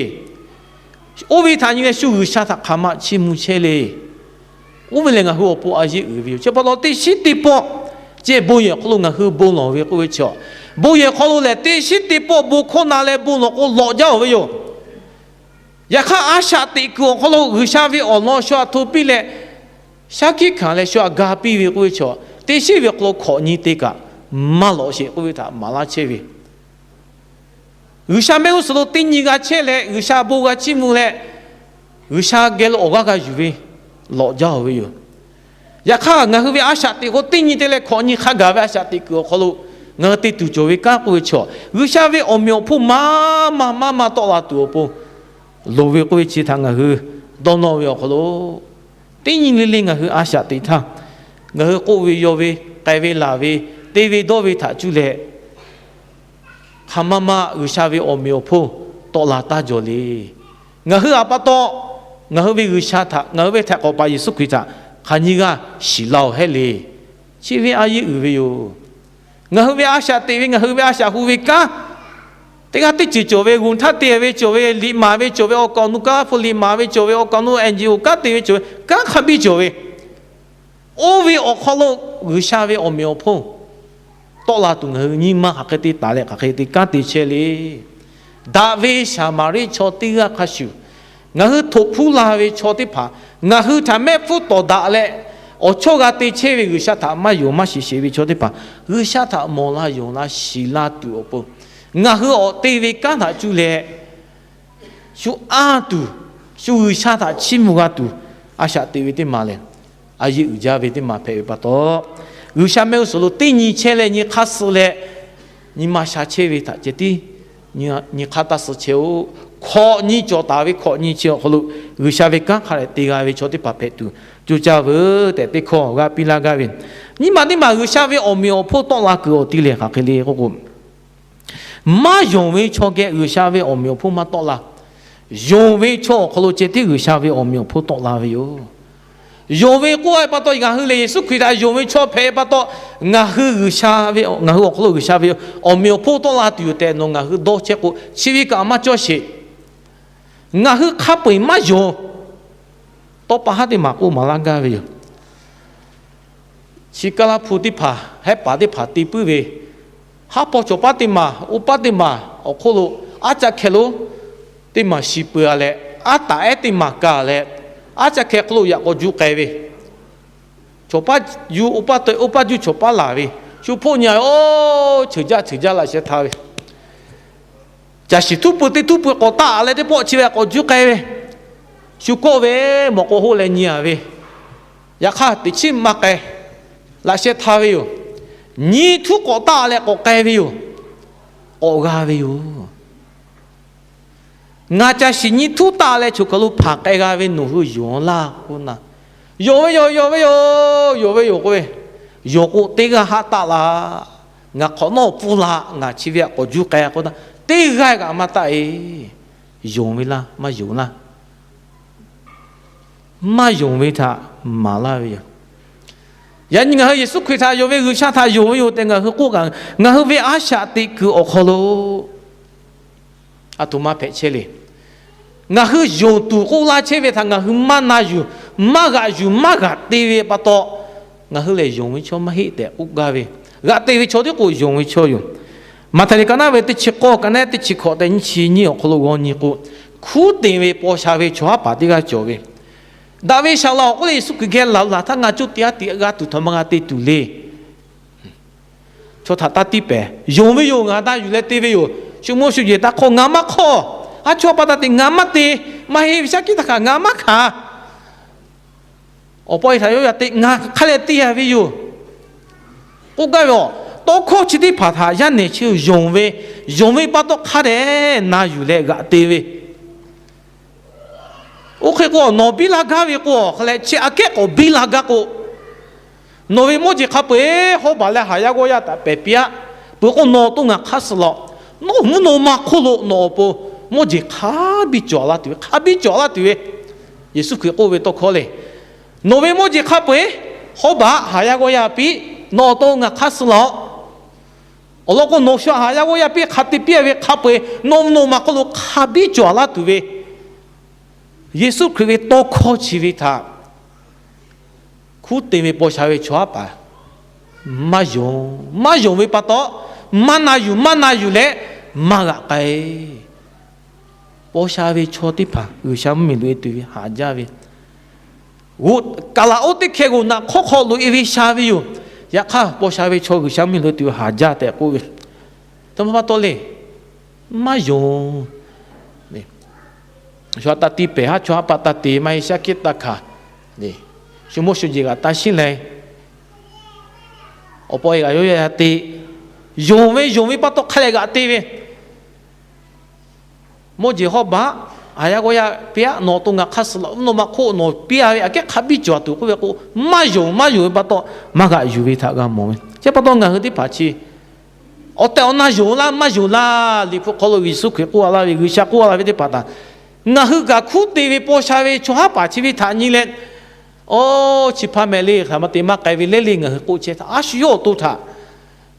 Oˇ ve htaꞈ nyi leh shu G'uiˬsha htaꞈ hk'aˬ ma chiˇ mvuh chehˇ le. Oˇ ve lehˬ ngaˬ hui awˬ pon a yeˇ uiˍ ve yoˬ. Chi pa taw teˇ shiˉ teˇ pawˆ ceh bon yehˬ hk'aw lo ngaˬ hui bon lawˬ ve k'oˆ ve chaw, bon yehˬ hk'aw lo lehˬ teˇ shiˉ teˇ pawˆ bon hkawˇ na leh bon lawˬ k'o lawꞈ jaˇ-oˬ ve yoˬ. Yaꞈ hk'aˇ a shaꞈ teꞈ kuiˬ awˬ hk'aw lo G'uiˬsha ve awˬ lawn shu aꞈ hto piˇ leh, shaˉ hkiˆ hkanˍ leh shu aꞈ ga piˇ ve k'oˆ ve chaw, teˇ shiˉ ve hk'aw lo hkawꞈ nyi te kaꞈ maˇ lawꞈ sheˍ k'oˆ ve htaꞈ maˍ laˇ chehˇ ve G'uiˬsha mehˆ g'uˇ suhˍ lo teˇ nyi g'a chehˇ leh, G'uiˬsha bon g'a chiˇ mvuh leh, G'uiˬsha geh lo awˬ g'aˇ g'a yuˬ ve lawꞈ jaˇ-oˬ ve yoˬ. Yaꞈ hk'aˇ ngaˬ hui ve a shaꞈ teꞈ k'o teˇ nyi te leh hkawꞈ nyi hk'a gaˬ ve a shaꞈ teꞈ kuiˬ awˬ hk'aw lo ngaˬ hui te tuˬ cawˬ ve kanˉ k'oˆ ve chaw, G'uiˬsha ve awˬ meꞈ awˬ hponˇ maˇ maˇ maˇ maˇ tawˆ la tuˬ awˬ pon loˍ ve k'oˆ ve chi htaꞈ ngaˬ hui dawˇ nawˇ ve awˬ hk'aw lo, teˇ nyi le le ngaˬ hui a shaꞈ teꞈ htaˇ, ngaˬ hui k'oˆ ve, yaw ve, k'ai ve, laˬ ve, te ve, dawˇ ve htaꞈ cuˇ leh hk'aˬ ma ma G'uiˬsha ve awˬ meꞈ awˬ hponˇ tawˆ la taˇ jawˬ le. Ngaˬ hui aꞈ pa taw, ngaˬ hui ve G'uiˬsha htaꞈ, ngaˬ hui ve Htaiˍ hk'awꞈ paˍ Yeˍsuˆ Hkriꞈ htaꞈ hk'aˬ nyi g'aˇ shiˍ la-oˬ hehˉ le. Chi ve a yeˇ uiˍ ve yoˬ. Ngaˬ hui ve a shaꞈ teꞈ ve, ngaˬ hui ve a shaꞈ hu ve kanˉ, teˇ g'aˇ teˇ ceuˬ cawˬ ve, g'uˬ htaˇ te ve cawˬ ve, liꞈ maˍ ve cawˬ ve, awˬ kaˍ awˬ nu kanˉ hpu liꞈ maˍ ve cawˬ ve, awˬ kaˍ awˬ nu N G O kanˉ te ve cawˬ ve, kanˉ hk'a biˇ cawˬ ve, oˇ ve awˬ hk'aw lo G'uiˬsha ve awˬ meꞈ awˬ hponˇ tawˆ la tuˬ ngaˬ hui nyi ma hk'aˬ hk'e te taˍ leh hk'aˬ hk'e te kanˉ te chehˇ le. Daꞈ ve Saˍmaˍriˆ chaw teˇ g'aˇ hk'a shuˍ, ngaˬ hui htoꞈ hpuˇ la ve chaw teˇ hpaˍ, ngaˬ hui htaꞈ mehˆ hpfuhˇ tawˍ daꞈ leh, awˬ chawˇ g'a te chehˇ ve G'uiˬsha htaꞈ maˇ yonˍ maˇ shiˍ sheˍ ve chaw teˇ hpaˍ, G'uiˬsha htaꞈ mawˬ la yonˍ la shiˍ la tuˬ awˬ pon, ngaˬ hui awˬ te ve kanˉ htaꞈ cuˇ leh shu anˇ tuˬ, shu G'uiˬsha htaꞈ chiˇ mvuh g'a tuˬ, a shaꞈ teꞈ ve teˇ maˬ lehˬ, a yeˇ uiˍ jaˇ ve teˇ maˬ hpehꞈ ve pa taw, G'uiˬsha mehˆ g'uˇ suhˍ lo teˇ nyi chehˇ leh nyi hk'aˇ suh leh, nyi ma sha chehˇ ve htaꞈ ceh tiˉ nyi hk'aˇ taˇ suh chehˇ-oˆ. Hkawꞈ nyi cawˬ taˍ ve hkawꞈ nyi chi awˬ hk'aw lo G'uiˬsha ve kanˉ hk'a dehꞈ te g'a ve chaw teˇ hpaˍ hpehꞈ tuˬ coˇ caˇ veuˬ tehꞈ teˇ hkawˇ g'a piˇ laˇ gaˇ ve. Nyi ma teˇ maˬ G'uiˬsha ve awˬ meꞈ awˬ hponˇ tawˆ la kuiˬ awˬ ti lehˬ hk'aˬ hk'e le k'oˆ k'o, maˇ yonˍ ve chaw geh G'uiˬsha ve awˬ meꞈ awˬ hponˇ maˇ tawˆ la. Yonˍ ve chaw awˬ hk'aw lo ceh tiˉ G'uiˬsha ve awˬ meꞈ awˬ hponˇ tawˆ la ve yoˬ. Yonˍ ve k'oˆ ve pa taw, ngaˬ hui lehˬ Yeˍsuˆ Hkriꞈ htaꞈ yonˍ ve chaw hpehꞈ ve pa taw, ngaˬ hui G'uiˬsha ve, ngaˬ hui awˬ hk'aw lo G'uiˬsha ve awˬ meꞈ awˬ hponˇ tawˆ la tuˬ yoˬ tehꞈ nawˬ ngaˬ hui dawˇ chehˇ k'o, chi ve kaꞈ maˇ cawˇ sheˍ. Ngaˬ hui hk'a peu-eˬ maˇ yonˍ. Tawˇ pa haˉ teˇ maˬ k'oˆ maˍ laˇ gaˇ ve yoˬ. Chi Kaˇlaˇ hpu teˇ hpaˍ, Hehˉ paˍ teˇ hpaˍ te puiˉ ve, haˉ paw cawˬ paˉ teˇ maˬ, oˇ paˉ teˇ maˬ awˬ hk'oˆ lo aˉ caˆ hkeh lo teˇ maˬ shiˍ peuˬ-a leh, aˉ taˍ ehˉ teˇ maˬ ka leh, aˉ caˆ hkeh hk'aw lo yaꞈ k'aw juˇ k'ai ve, cawˬ paˉ juˇ, oˇ paˉ juˇ cawˬ paˉ laˬ ve, shu hpoˆ nyi-a ve, oˇ, ceuˬ jaˇ ceuˬ jaˇ laꞈ sheh htaˇ ve, caˬ shiˍ htuˉ pui teˇ htuˉ pui k'awꞈ taˆ-a leh teˇ pawˆ chi ve k'awꞈ juˇ k'ai ve, shu kawˆ ve, mawꞈ k'aw hoˆ leh nyi-a ve, yaꞈ hk'aˇ teꞈ chiˉ maˇ k'ai, laꞈ sheh htaˇ ve yoˬ. Nyi htuˉ k'awꞈ taˆ-a leh k'awꞈ k'ai ve yoˬ. K'awꞈ g'a ve yoˬ. Ngaˬ caˬ shiˍ nyi htuˉ taˆ leh choˬ kaˬ lo hpanˍ k'ai g'a ve nawˬ hui yonˍ laˇ k'oˆ na, yonˍ ve yoˬ, yonˍ ve yoˬ, yonˍ ve yoˬ k'oˆ ve, yonˍ k'o teˇ g'aˇ haˆ taˆ la. Ngaˬ hk'awꞈ nawˉ pfuhˇ la, ngaˬ chi ve htaꞈ k'awꞈ juˇ k'ai k'oˆ na, teˇ g'aˇ kaꞈ maˇ taˆ-e. Yonˍ ve laˇ, maˇ yonˍ laˇ. Maˇ yonˍ ve htaꞈ maˍ laˇ ve yoˬ. Yaꞈ nyi ngaˬ hui Yeˍsuˆ Hkriꞈ htaꞈ yonˍ ve, G'uiˬsha htaꞈ yonˍ ve yoˬ tehꞈ ngaˬ hui k'oˆ kaꞈ, ngaˬ hui ve a shaꞈ teꞈ kuiˬ awˬ hk'aw lo a htoꞈ ma hpehꞈ chehˇ le. Ngaˬ hui yonˍ tuˬ k'oˆ laˇ chehˇ ve htaꞈ ngaˬ hui maˇ na yuˬ, maˇ g'aꞈ yuˬ, maˇ g'aꞈ te ve pa taw, ngaˬ hui lehˬ yonˍ ve chaw maˇ heˆ tehꞈ k'oˆ gaˇ ve, g'aꞈ te ve chaw tiˉ k'o yonˍ ve chaw yoˬ. Maꞈhtehˍ liꞈ ka naˉ ve teˇ chi k'awˇ, ka naˉ teˇ chi hkawꞈ tehꞈ nyiˇ chi nyiˇ awˬ hk'aw lo g'aw nyi k'o, hkuˉ teˍ ve paw sha ve chaw haˉ paˍ teˇ g'aˇ cawˬ ve, daꞈ ve saˍ laꞈ awˬ k'oˆ leh Yeˍsuˆ Hkriꞈ geh laˬ laˬ htaˇ ngaˬ coˇ te aˉ te g'a tuˬ htaꞈ ma g'a te tuˬ le. Chaw htaꞈ taˇ tiˇ pehˍ. Yonˍ ve yoˬ, ngaˬ na yuˬ leh te ve yoˬ. Shu mawˇ shu yehˬ taˇ hk'awˇ ngaˬ maˇ hk'awˇ. Aˉ chaw pa taˇ te ngaˬ maˇ te. Maˇ heˆ ve shaˉ hkiˆ htaˇ hkanˍ ngaˬ maˇ hkanˍ. Awˬ pa e htaꞈ yawˇ yaꞈ te ngaˬ hk'a leh te-a ve yoˬ. K'oˆ gaˇ ve aˬ, tawˇ hkawˇ chi teˇ hpaˍ htaꞈ yaˇ nehˬ chi yonˍ ve, yonˍ ve pa taw hk'a dehꞈ na yuˬ leh g'aꞈ te ve, Oˇ hk'e k'o, nawˬ biˇ la gaˇ ve k'o, hk'a leh chi aꞈ kehˉ k'awꞈ biˇ la gaˇ k'o, nawˬ ve mawˇ jeˬ hk'a peu-eˬ hawˉ baˬ leh haˍ yaˇ g'awˇ yaˇ htaꞈ pehˬ piˇ-aˆ. Peuˬ k'o, nawˬ awˬ to ngaˬ hk'aˇ suh laˬ-oꞈ. Nawˬ mvuhˇ naw ma hk'oˆ lo nawˬ awˬ pon mawˇ jeˬ hk'a biˇ cawˬ la tuˬ ve, hk'a biˇ cawˬ la tuˬ ve, Yeˍsuˆ Hkriꞈ k'oˆ ve tawˇ hkawˇ le. Nawˬ ve mawˇ jeˬ hk'a peu-eˬ hawˉ baˬ haˍ yaˇ g'awˇ yaˇ piˇ. Nawˬ awˬ to ngaˬ hk'aˇ suh laˬ-oꞈ. Awˬ lawn k'o, nawˬ shu haˍ yaˇ g'awˇ yaˇ piˇ hk'a te piˇ-a ve hk'a peu-eˬ, nawˬ mvuhˇ naw ma hk'oˆ lo hk'a biˇ cawˬ laˇ tuˬ ve, Yeˍsuˆ Hkriꞈ ve tawˇ hkawˇ chi ve htaꞈ hkuˉ te ve paw sha ve chaw haˉ paˍ maˇ yonˍ. Maˇ yonˍ ve pa taw, maˇ na yuˬ, maˇ na yuˬ leh maˇ g'aꞈ k'ai. Paw sha ve chaw teˇ hpaˍ G'uiˬsha mvuhˇmiˬ loꞈ-e tuˬ ve haˍ jaˇ ve, g'oꞈ kaˍ laꞈ oˇ teˇ hkeh g'oꞈ naꞈ hk'awˇ hk'aw loꞈ-e ve sha ve yoˬ. Yaꞈ hk'aˇ, paw sha ve chaw G'uiˬsha mvuhˇmiˬ loꞈ-e tuˬ ve haˍ jaˇ tehꞈ k'oˆ ve, a htoꞈ ma pa taw le. Maˇ yonˍ. Shu a taˇ tiˇ pehˍ haˉ, chaw haˉ paˆ taˇ te, maˇ heˆ shaˉ hkiˆ taˇ hkanˍ, shu mawˇ shu jeˬ g'aꞈ taˇ shinˉ leh, awˬ paw e g'aꞈ yawˇ yaˇ te. Yonˍ ve yonˍ ve pa taw hk'a leh g'aꞈ te ve, mawˇ jeˬ hawˉ baˬ, haˍ yaˇ g'awˇ yaˇ piˇ-aˆ. Nawˬ awˬ to ngaˬ hk'aˇ suh laˬ-oꞈ. Mvuhˇ naw ma hk'oˆ nawˬ piˇ-a ve aꞈ kehˉ hk'a biˇ cawˬ tuˬ k'oˆ ve k'o, maˇ yonˍ, maˇ yonˍ ve pa taw maˇ g'aꞈ yuˬ ve htaꞈ g'a mawˬ ve. Chi pa taw ngaˬ hui teˇ hpaˍ chi awˬ tehˬ awˬ na yonˍ laˇ maˇ yonˍ laˇ, Liꞈ hpu hk'aw lo Yeˍsuˆ Hkriꞈ k'oˆ laˇ ve, G'uiˬsha k'oˆ laˇ ve teˇ hpaˍ htaꞈ ngaˬ hui kaꞈ hkuˉ te ve paw sha ve chaw haˉ paˍ chi ve htaꞈ nyi leh, oˇ chi hpaˇ meh le, hk'aˬ ma te maˇ k'ai ve le le ngaˬ hui k'oˆ chehˇ htaˇ, a shu yawˇ awˬ to htaꞈ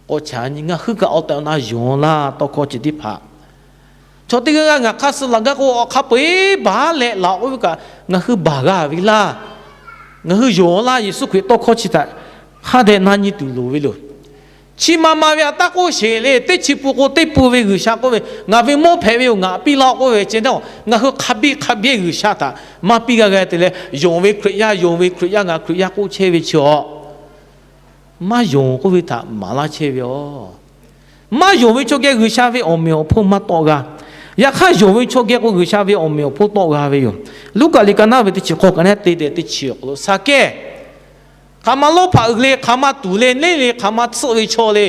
k'awꞈ chaꞈ nyi. Ngaˬ hui kaꞈ awˬ tehˬ awˬ na yonˍ laˇ. Tawˇ hkawˇ chi teˇ hpaˍ chaw teˇ g'aˇ g'aˇ ngaˬ hk'aˇ suh laˬ gaˇ k'o, awˬ hk'a peu-eˬ baˬ leh laˬ k'oˆ ve kaꞈ, ngaˬ hui baˬ g'a ve laˇ. Ngaˬ hui yonˍ laˇ. Yeˍsuˆ Hkriꞈ tawˇ hkawˇ chi htaꞈ hk'a dehꞈ na nyi tuˬ loˍ ve yoˬ. Chi ma ma ve aꞈ taˇ k'oˆ sheˍ le. Teˇ chi pun k'o teˇ pun ve G'uiˬsha k'oˆ ve, ngaˬ ve mawˇ hpehꞈ ve yoˬ, ngaˬ piˇ laˇ k'oˆ ve ceh, ngaˬ hui hk'a biˇ hk'a biˇ G'uiˬsha htaꞈ maˇ piˇ g'a g'a te leh, yonˍ ve Hkriꞈ yaˇ, yonˍ ve Hkriꞈ yaˇ, ngaˬ Hkriꞈ yaˇ k'oˆ chehˇ ve chi awˬ maˇ yonˍ k'oˆ ve htaꞈ maˍ laˇ chehˇ ve yoˬ. Maˇ yonˍ ve chaw geh G'uiˬsha ve awˬ meꞈ awˬ hponˇ maˇ tawˆ g'a. Yaꞈ hk'aˇ, yonˍ ve chaw geh k'o G'uiˬsha ve awˬ meꞈ awˬ hponˇ tawˆ g'a ve yoˬ. Luˉkaꞈ liꞈ ka naˉ ve teˇ chi hk'awꞈ ka naˉ te tehꞈ teˇ chi awˬ hk'aw lo, Saˍkehˇ, hk'aˬ ma lawˇ hpaꞈ uiˍ le, hk'aˬ ma tuˍ le, neˇ le, hk'aˬ ma tsuhˆ ve chaw le.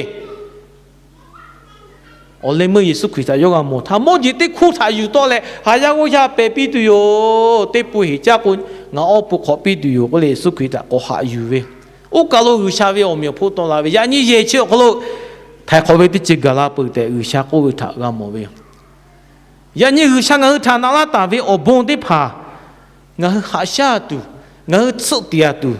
Awˬ leh meuˇ Yeˍsuˆ Hkriꞈ htaꞈ yawˇ g'a mawˬ htaˇ, mawˇ jeˬ teˇ hkuˇ htaꞈ yuˬ tawˆ leh haˍ yaˇ g'awˇ yaˇ pehˬ piˇ tuˬ yoˬ. Teˇ pun heˍ caˇ k'o, ngaˬ awˇ pun hk'awꞈ piˇ tuˬ yoˬ k'oˆ leh, Yeˍsuˆ Hkriꞈ htaꞈ k'awꞈ haꞈ yuˬ ve, oˇ kaˬ lo G'uiˬsha ve awˬ meꞈ awˬ hponˇ tawˆ la ve, yaꞈ nyi yehˬ chi awˬ hk'aw lo htaiˍ hk'awꞈ ve teˇ ceuˬ gaˬ la peuˬ tehꞈ G'uiˬsha k'oˆ ve htaꞈ g'a mawˬ ve yoˬ. Yaꞈ nyi G'uiˬsha ngaˬ hui htaꞈ na laˇ taˍ ve awˬ bon teˇ hpaˍ ngaˬ hui haꞈ shaˉ tuˬ, ngaˬ hui tsuhˆ tiˍ-a tuˬ,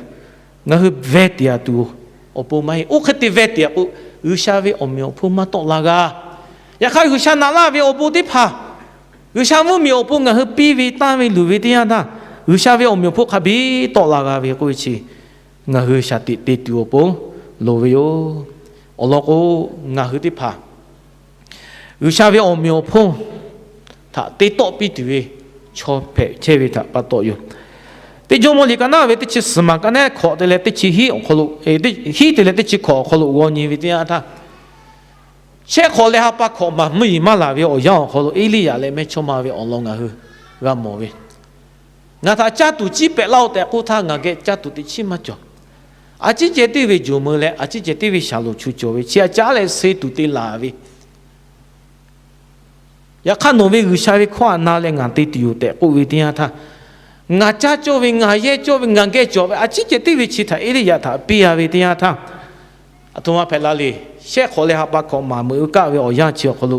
ngaˬ hui veh tiˍ-a tuˬ awˬ pon maˇ heˆ. Oˇ hk'e te veh tiˍ-a k'o, G'uiˬsha ve awˬ meꞈ awˬ hponˇ maˇ tawˆ la g'a. Yaꞈ hk'aˇ, G'uiˬsha na laˇ ve awˬ bon teˇ hpaˍ, G'uiˬsha mvuhˇmiˬ awˬ pon ngaˬ hui piˇ ve tanˇ ve luˬ ve teˇ yanˇ htaˇ, G'uiˬsha ve awˬ meꞈ awˬ hponˇ hk'a biˇ tawˆ la g'a ve k'oˆ ve chi ngaˬ hui shaˍ tiꞈ te tuˬ awˬ pon loˍ ve yoˬ. Awˬ lawn k'o, ngaˬ hui teˇ hpaˍ G'uiˬsha ve awˬ meꞈ awˬ hponˇ htaꞈ te tawˆ piˇ tuˬ ve chaw hpehꞈ chehˇ ve htaꞈ pa taw yoˬ. Teˇ Jawˇmawˇ liꞈ ka naˉ ve teˇ chi suhˍ maˬ ka naˉ hk'awꞈ te leh teˇ chi hiˉ awˬ hk'aw lo, hiˉ te leh teˇ chi hkawꞈ awˬ hk'aw lo g'aw nyi ve teˇ yanˇ htaˇ, shehˆ hk'awꞈ leh ha pa hkawꞈ maˍ mvuhˇ yeˬ maˇ laˬ ve awˬ yanˇ awˬ hk'aw lo Eˇliˇyaꞈ leh mehˇchawˇma ve awˬ lawn ngaˬ hui g'a mawˬ ve, ngaˬ htaꞈ caˇ tuˬ ciˉ pehꞈ laˇ-oˆ tehꞈ k'oˆ htaˇ, ngaˬ geh caˇ tuˬ teꞈ chiˉ maˇ cawˬ. A ciˉ ceh tiˉ ve jawˬ meuˇ leh a ciˉ ceh tiˉ ve shaˍlonˍ chu cawˬ ve, chi a caˉ leh suh tuˬ te laˬ ve. Yaꞈ hk'aˇ, nawˬ ve G'uiˬsha ve hkawˇ htaꞈ na leh ngaˬ te tuˬ yoˬ tehꞈ k'oˆ ve teˇ yanˇ htaˇ, ngaˬ caˇ cawˇ ve, ngaˬ yehˇ cawˇ ve, ngaˬ geh cawˬ ve a ciˉ ceh tiˉ ve chi htaꞈ Eˇliˇyaꞈ htaꞈ piˇ-a ve teˇ yanˇ htaˇ, a htoꞈ ma hpehꞈ la le. Shehˆ hk'awꞈ leh ha pa hkawꞈ maˍ meuꞈ ve kaˆ ve awˬ yanˇ chi awˬ hk'aw lo,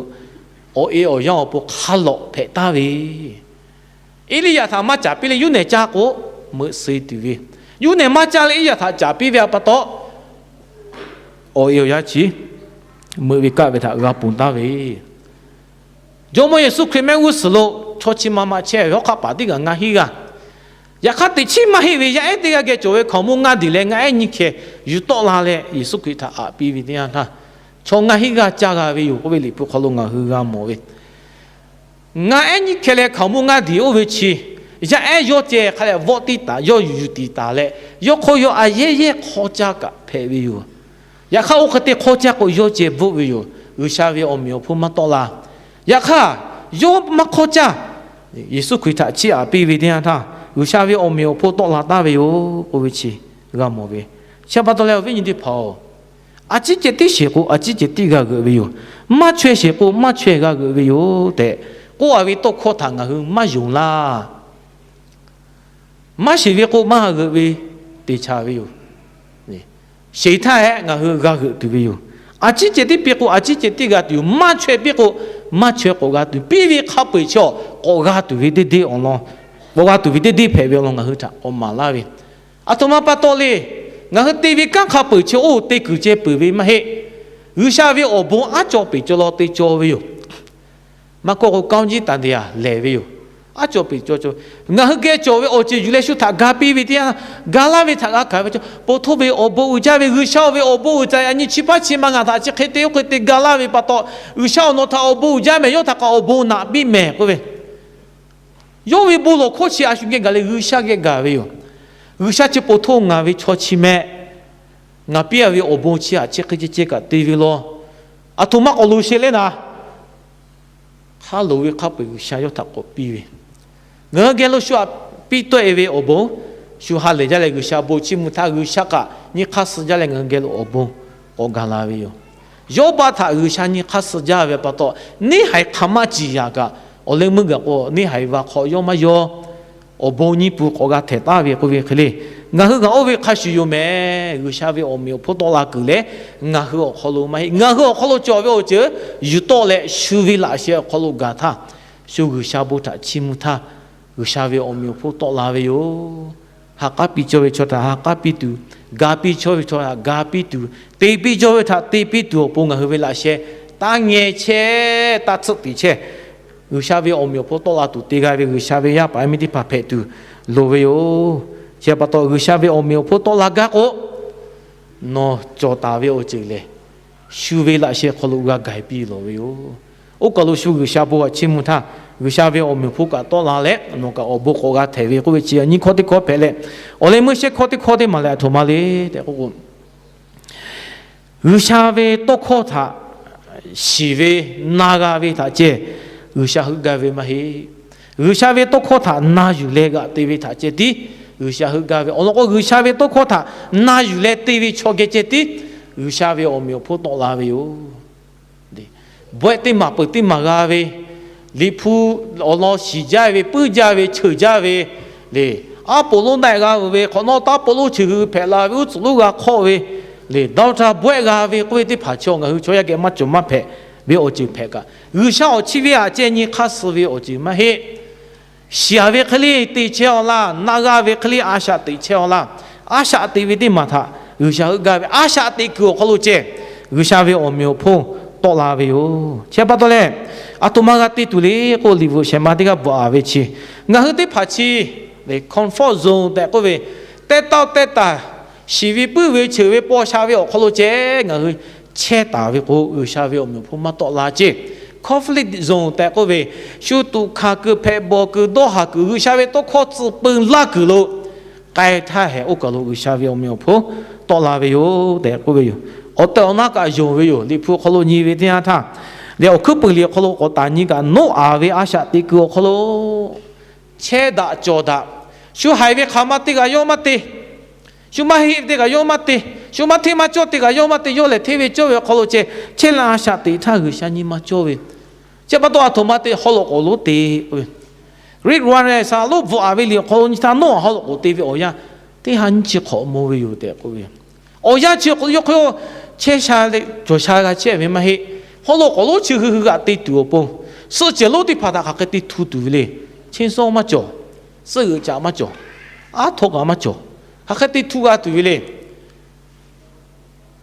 awˬ e awˬ yanˇ awˬ pon hk'a lawꞈ hpehꞈ taˍ ve, Eˇliˇyaꞈ htaꞈ maˇ caˍ piˇ leh yuˇ nehˬ caˇ k'o, meuꞈ suh tuˬ ve, yuˇ nehˬ maˇ caˇ leh Eˇliˇyaꞈ htaꞈ caˍ piˇ ve pa taw, awˬ e awˬ yanˇ chi meuꞈ ve kaˆ ve htaꞈ g'a ponˬ taˍ ve. Jawˇmawˇ Yeˍsuˆ Hkriꞈ mehˆ g'uˇ suhˍ lo chaw chi ma ma chehˇ ve hawˉ hk'aˆ paˍ teˇ g'aˇ ngaˇ hinˉ g'aˇ, yaꞈ hk'aˇ teꞈ chiˉ maˇ heˆ ve yaˇ ehˉ teˇ g'aˇ geh cawˬ ve hkaoˍmonˇ ngaˇ diˬ leh ngaˇ ehˉ nyiˇ hkeh yuˬ tawˆ la leh Yeˍsuˆ Hkriꞈ htaꞈ haꞈ piˇ ve teˇ yanˇ htaˇ, chaw ngaˇ hinˉ g'aˇ caˇ g'a ve yoˬ k'oˆ ve Liꞈ hpu hk'aw lo ngaˬ hui g'a mawˬ ve. Ngaˇ ehˉ nyiˇ hkeh leh hkaoˍmonˇ ngaˇ diˬ oˇ ve chi, yaˇ ehˉ yawˇ ceh hk'a leh vawˆ tiˇ taˍ, yawˇ yuˬ tiˍ taˍ leh, yawˇ hk'aw yawˇ a yehˇ yehˇ hk'awˇ caˇ kaꞈ hpehꞈ ve yoˬ. Yaꞈ hk'aˇ, oˇ hk'e te hk'awˇ caˇ k'o yawˇ ceh bvuhˆ ve yoˬ. G'uiˬsha ve awˬ meꞈ awˬ hponˇ maˇ tawˆ la. Yaꞈ hk'aˇ, yawˇ maˇ hk'awˇ caˇ. Yeˍsuˆ Hkriꞈ htaꞈ chiˇ aꞈ piˇ ve teˇ yanˇ htaˇ, G'uiˬsha ve awˬ meꞈ awˬ hponˇ tawˆ la taˍ ve yoˬ k'oˆ ve chi g'a mawˬ ve. Chi pa taw leh, awˬ viˉ nyi teˇ hpaˍ-oˬ, a ciˉ ceh tiˉ sheˍ k'o a ciˉ ceh tiˉ g'a g'euꞈ ve yoˬ. Maˇ chaweh sheˍ k'o maˇ chaweh g'a g'euꞈ ve yoˬ tehꞈ k'oˆ-a ve tawˇ hkawˇ htaꞈ ngaˬ hui maˇ yonˍ laˇ. Maˇ sheˍ ve k'o, maˇ g'a g'euꞈ ve te cha ve yoˬ. Sheˍ htaˇ hehꞈ ngaˬ hui g'a g'euꞈ tuˬ ve yoˬ. A ciˉ ceh tiˉ piˇ k'o, a ciˉ ceh tiˉ g'a tuˬ yoˬ. Maˇ chaweh piˇ k'o, maˇ chaweh k'awꞈ g'a tuˬ. Piˇ ve hk'a peu-eˬ chi awˬ k'awꞈ g'a tuˬ ve teˇ deˇ awˬ lawn, k'awꞈ g'a tuˬ ve teˇ deˇ hpehꞈ ve awˬ lawn ngaˬ hui htaꞈ k'awꞈ maˍ laˇ ve. Aˬ htoꞈ ma pa taw le. Ngaˬ hui te ve kanˉ hk'a peu-eˬ chi oˇ te kuiˬ ceh peuˬ ve maˇ heˆ. G'uiˬsha ve awˬ bon aˉ cawˬ peˬ cawˬ law te cawˬ ve yoˬ. Maˇ kawˆ k'o, ကောင်းကြီးတန်တရား lehˬ ve yoˬ. Aˉ cawˬ peˬ cawˬ cawˬ. Ngaˬ hui geh cawˬ ve awˬ ceuˬ yuˬ leh shu htaꞈ ga piˇ ve teˇ yanˇ, ga laˇ ve htaꞈ g'a hkanˍ ve cawˬ. Ponˬ htoˇ ve awˬ bon uiˍ jaˇ ve, G'uiˬsha ve awˬ bon uiˍ tcuh yaꞈ nyi chi hpaˇ chi ma ngaˬ htaꞈ chi hk'e te oˇ hk'e te ga laˇ ve pa taw, G'uiˬsha awˬ nawˬ htaꞈ awˬ bon uiˍ jaˇ mehˍ, yawˇ htaꞈ kaꞈ awˬ bon naꞈ piˇ mehˍ k'oˆ ve. Yawˇ ve bon lawˬ hkawˇ chi a shu geh gaˬ leh G'uiˬsha geh gaˬ ve yoˬ. G'uiˬsha chi ponˬ htoˇ ngaˬ ve chaw chi meh, ngaˬ piˇ a ve awˬ bon chi htaꞈ chi hk'e ceh ceh kaꞈ te ve law. Aˬ htoꞈ ma k'awꞈ loˍ sheˍ le naˍ. Hk'a loˍ ve hk'a peu-eˬ G'uiˬsha yawˇ htaꞈ k'awꞈ piˇ ve. Ngaˬ hui geh lo shu htaꞈ piˇ tawˆ e ve awˬ bon, shu ha lehˬ jaˇ leh G'uiˬsha bon chiˇ mvuh htaˇ, G'uiˬsha kaꞈ nyi hk'aˇ suh jaˇ leh ngaˬ hui geh lo awˬ bon k'awꞈ gaˬ la ve yoˬ. Yawˇbaˆ htaꞈ G'uiˬsha nyi hk'aˇ suh jaˇ ve pa taw, neˇ haiˬ hk'aˬ ma ciˍ yaꞈ kaꞈ, awˬ leh meuˇ gaˬ k'o neˇ haiˬ va hk'aw yawˇ maˇ yaw. Awˬ bon nyi pun k'awꞈ g'a htehˍ taˍ ve k'oˆ ve hk'e le. Ngaˬ hui g'aꞈ oˇ ve hk'a shuˍ yoˬ mehˍ. G'uiˬsha ve awˬ meꞈ awˬ hponˇ tawˆ la kuiˬ leh, ngaˬ hui awˬ hk'aw lo maˇ heˆ, ngaˬ hui awˬ hk'aw lo cawˬ ve awˬ ceuˬ yuˬ tawˆ leh shu ve laꞈ sheh awˬ hk'aw lo gaˬ htaˇ, shu G'uiˬsha bon htaꞈ chiˇ mvuh htaˇ, G'uiˬsha ve awˬ meꞈ awˬ hponˇ tawˆ la ve yoˬ. Ha k'aˉ piˇ cawˇ ve chaw htaꞈ ha k'aˉ piˇ tuˬ, ga piˇ cawˇ ve chaw htaꞈ ga piˇ tuˬ, te piˇ cawˇ ve htaꞈ te piˇ tuˬ awˬ pon ngaˬ hui ve laꞈ sheh taˇ ngeh chehˇ, taˇ tsuhˆ tiˍ chehˇ. G'uiˬsha ve awˬ meꞈ awˬ hponˇ tawˆ la tuˬ te g'a ve G'uiˬsha ve yaˇ paˍ yaˇ miˇ teˇ hpaˍ hpehꞈ tuˬ loˍ ve yoˬ. Chi pa taw G'uiˬsha ve awˬ meꞈ awˬ hponˇ tawˆ la gaˇ k'o, nawˬ cawˬ taˍ ve awˬ ceuˬ lehˬ, shu ve laꞈ sheh hk'aw lo g'a gaˬ piˇ lawˬ ve yoˬ. Oˇ kaˬ lo shu G'uiˬsha bon htaꞈ chiˇ mvuh htaˇ, G'uiˬsha ve awˬ meꞈ awˬ hponˇ kaꞈ tawˆ la leh nawˬ kaꞈ awˬ bon k'awꞈ g'a htehˍ ve k'oˆ ve chi nyiˇ hkawˇ teˇ hkawˇ hpehꞈ leh, awˬ leh meuˇ shehˇ hkawˇ teˇ hkawˇ teˇ maˬ lehˬ aˬ htoꞈ ma le tehꞈ k'oˆ k'o, G'uiˬsha ve tawˇ hkawˇ htaꞈ shiˍ ve na g'a ve htaꞈ ceh G'uiˬsha heuˆ gaˇ ve maˇ heˆ. G'uiˬsha ve tawˇ hkawˇ htaꞈ na yuˬ leh g'aꞈ te ve htaꞈ ceh tiˉ G'uiˬsha heuˆ gaˇ ve awˬ lawn k'o, G'uiˬsha ve tawˇ hkawˇ htaꞈ na yuˬ leh te ve chaw geh ceh tiˉ G'uiˬsha ve awˬ meꞈ awˬ hponˇ tawˆ la ve yoˬ. Bawehˆ teˇ maˬ peuˬ teˇ maˬ g'a ve, Liꞈ hpu awˬ lawn shiˍ jaˇ ve, puiˉ jaˇ ve, cheuˬ jaˇ ve le. Aˉ poꞈ lonˉ daˆ g'a veuˬ ve, hk'awꞈ nawˉ taˉ poˆ lonˉ cheuˬ hui hpehꞈ la ve, uˉ tcuhˍ lonˉ g'a hk'awˆ ve le, daoˇ htaˇ bawehˆ g'a ve k'oˆ ve teˇ hpaˍ chaw ngaˬ hui chaw yaˇ geh maˇ cawˬ maˇ hpehꞈ ve awˬ ceuˬ hpehꞈ kaꞈ, G'uiˬsha awˬ chi ve htaꞈ ceh nyi hk'aˇ suh ve awˬ ceuˬ maˇ heˆ. Shiˍ ve hk'e le te chehˇ-aw laˇ, na g'a ve hk'e le a shaꞈ teꞈ chehˇ-aw laˇ. A shaꞈ teꞈ ve teˇ maˬ htaꞈ G'uiˬsha heuˆ gaˇ ve, a shaꞈ teꞈ kuiˬ awˬ hk'aw lo ceh G'uiˬsha ve awˬ meꞈ awˬ hponˇ tawˆ la ve yoˬ. Chi pa taw leh, aˬ htoꞈ ma g'a te tuˬ le k'o, liꞈ bvuhꞈ shehˍ ma teˇ g'aˇ bvuhꞈ a ve chi, ngaˬ hui teˇ hpaˍ chi le comfort zone tehꞈ k'oˆ ve, teˇ taˆ teˇ taˍ shiˍ ve puiˉ ve cheuˬ ve paw sha ve awˬ hk'aw lo ceh ngaˬ hui chehˇ taˍ ve k'o, G'uiˬsha ve awˬ meꞈ awˬ hponˇ maˇ tawˆ la ceˇ. Conflict zone tehꞈ k'oˆ ve, shu tuꞈ hkanˍ kuiˬ, hpehꞈ bawˬ kuiˬ, dawˇ haˍ kuiˬ, G'uiˬsha ve tawˇ hkawˇ tcuh peu laˇ kuiˬ lo k'ai htaˇ hehꞈ, oˇ kaˬ lo G'uiˬsha ve awˬ meꞈ awˬ hponˇ tawˆ la ve yoˬ tehꞈ k'oˆ ve yoˬ. Awˬ tehˬ awˬ na kaꞈ yonˍ ve yoˬ. Liꞈ hpu awˬ hk'aw lo nyi ve teˇ yanˇ htaˇ, leh awˬ hkuiˉ puiˍ liꞈ awˬ hk'aw lo k'awꞈ taˍ nyi kaꞈ, Noˉaꞈ ve a shaꞈ teꞈ kuiˬ awˬ hk'aw lo chehˇ daꞈ cawˬ daꞈ, shu haiˬ ve hk'aˬ ma te kaꞈ yawˇ maˇ te, shu maˇ heˆ ve te kaꞈ yawˇ maˇ te, shu maˇ hteˇ maˇ cawˇ te kaꞈ yawˇ maˇ te, yawˇ lehˬ hteˇ ve cawˇ ve awˬ hk'aw lo ceh chehˇ leh a shaꞈ teꞈ htaˇ G'uiˬsha nyi ma cawˇ ve. Chi pa taw aˬ htoꞈ ma te haw loꞈ k'oˍ lonˉ te k'oˆ ve, Rick Warren saˍ laꞈ lonˉ bvuhꞈ a ve liꞈ awˬ hk'aw lo nyi htaˇ, Noˉaꞈ haw loꞈ k'oˍ te ve awˬ yanˇ teˇ ha nyiˇ chi hk'awꞈ mawˬ ve yoˬ tehꞈ k'oˆ ve. Awˬ yanˇ chi k'o yawˇ hk'e chehˇ sha leh cawˬ sha g'a chehˇ ve maˇ heˆ. Haw loꞈ k'oˍ lonˉ chi hui hui g'aꞈ te tuˬ awˬ pon, suhˆ cehˬ lonˉ teˇ hpaˍ htaꞈ hk'aˬ hk'e te htu tuˬ ve le. Chehˇ sawˉ maˇ cawˬ, suhˆ g'euꞈ caꞈ maˇ cawˬ, aˉ htawˇ kaꞈ maˇ cawˬ, hk'aˬ hk'e te htu g'a tuˬ ve le.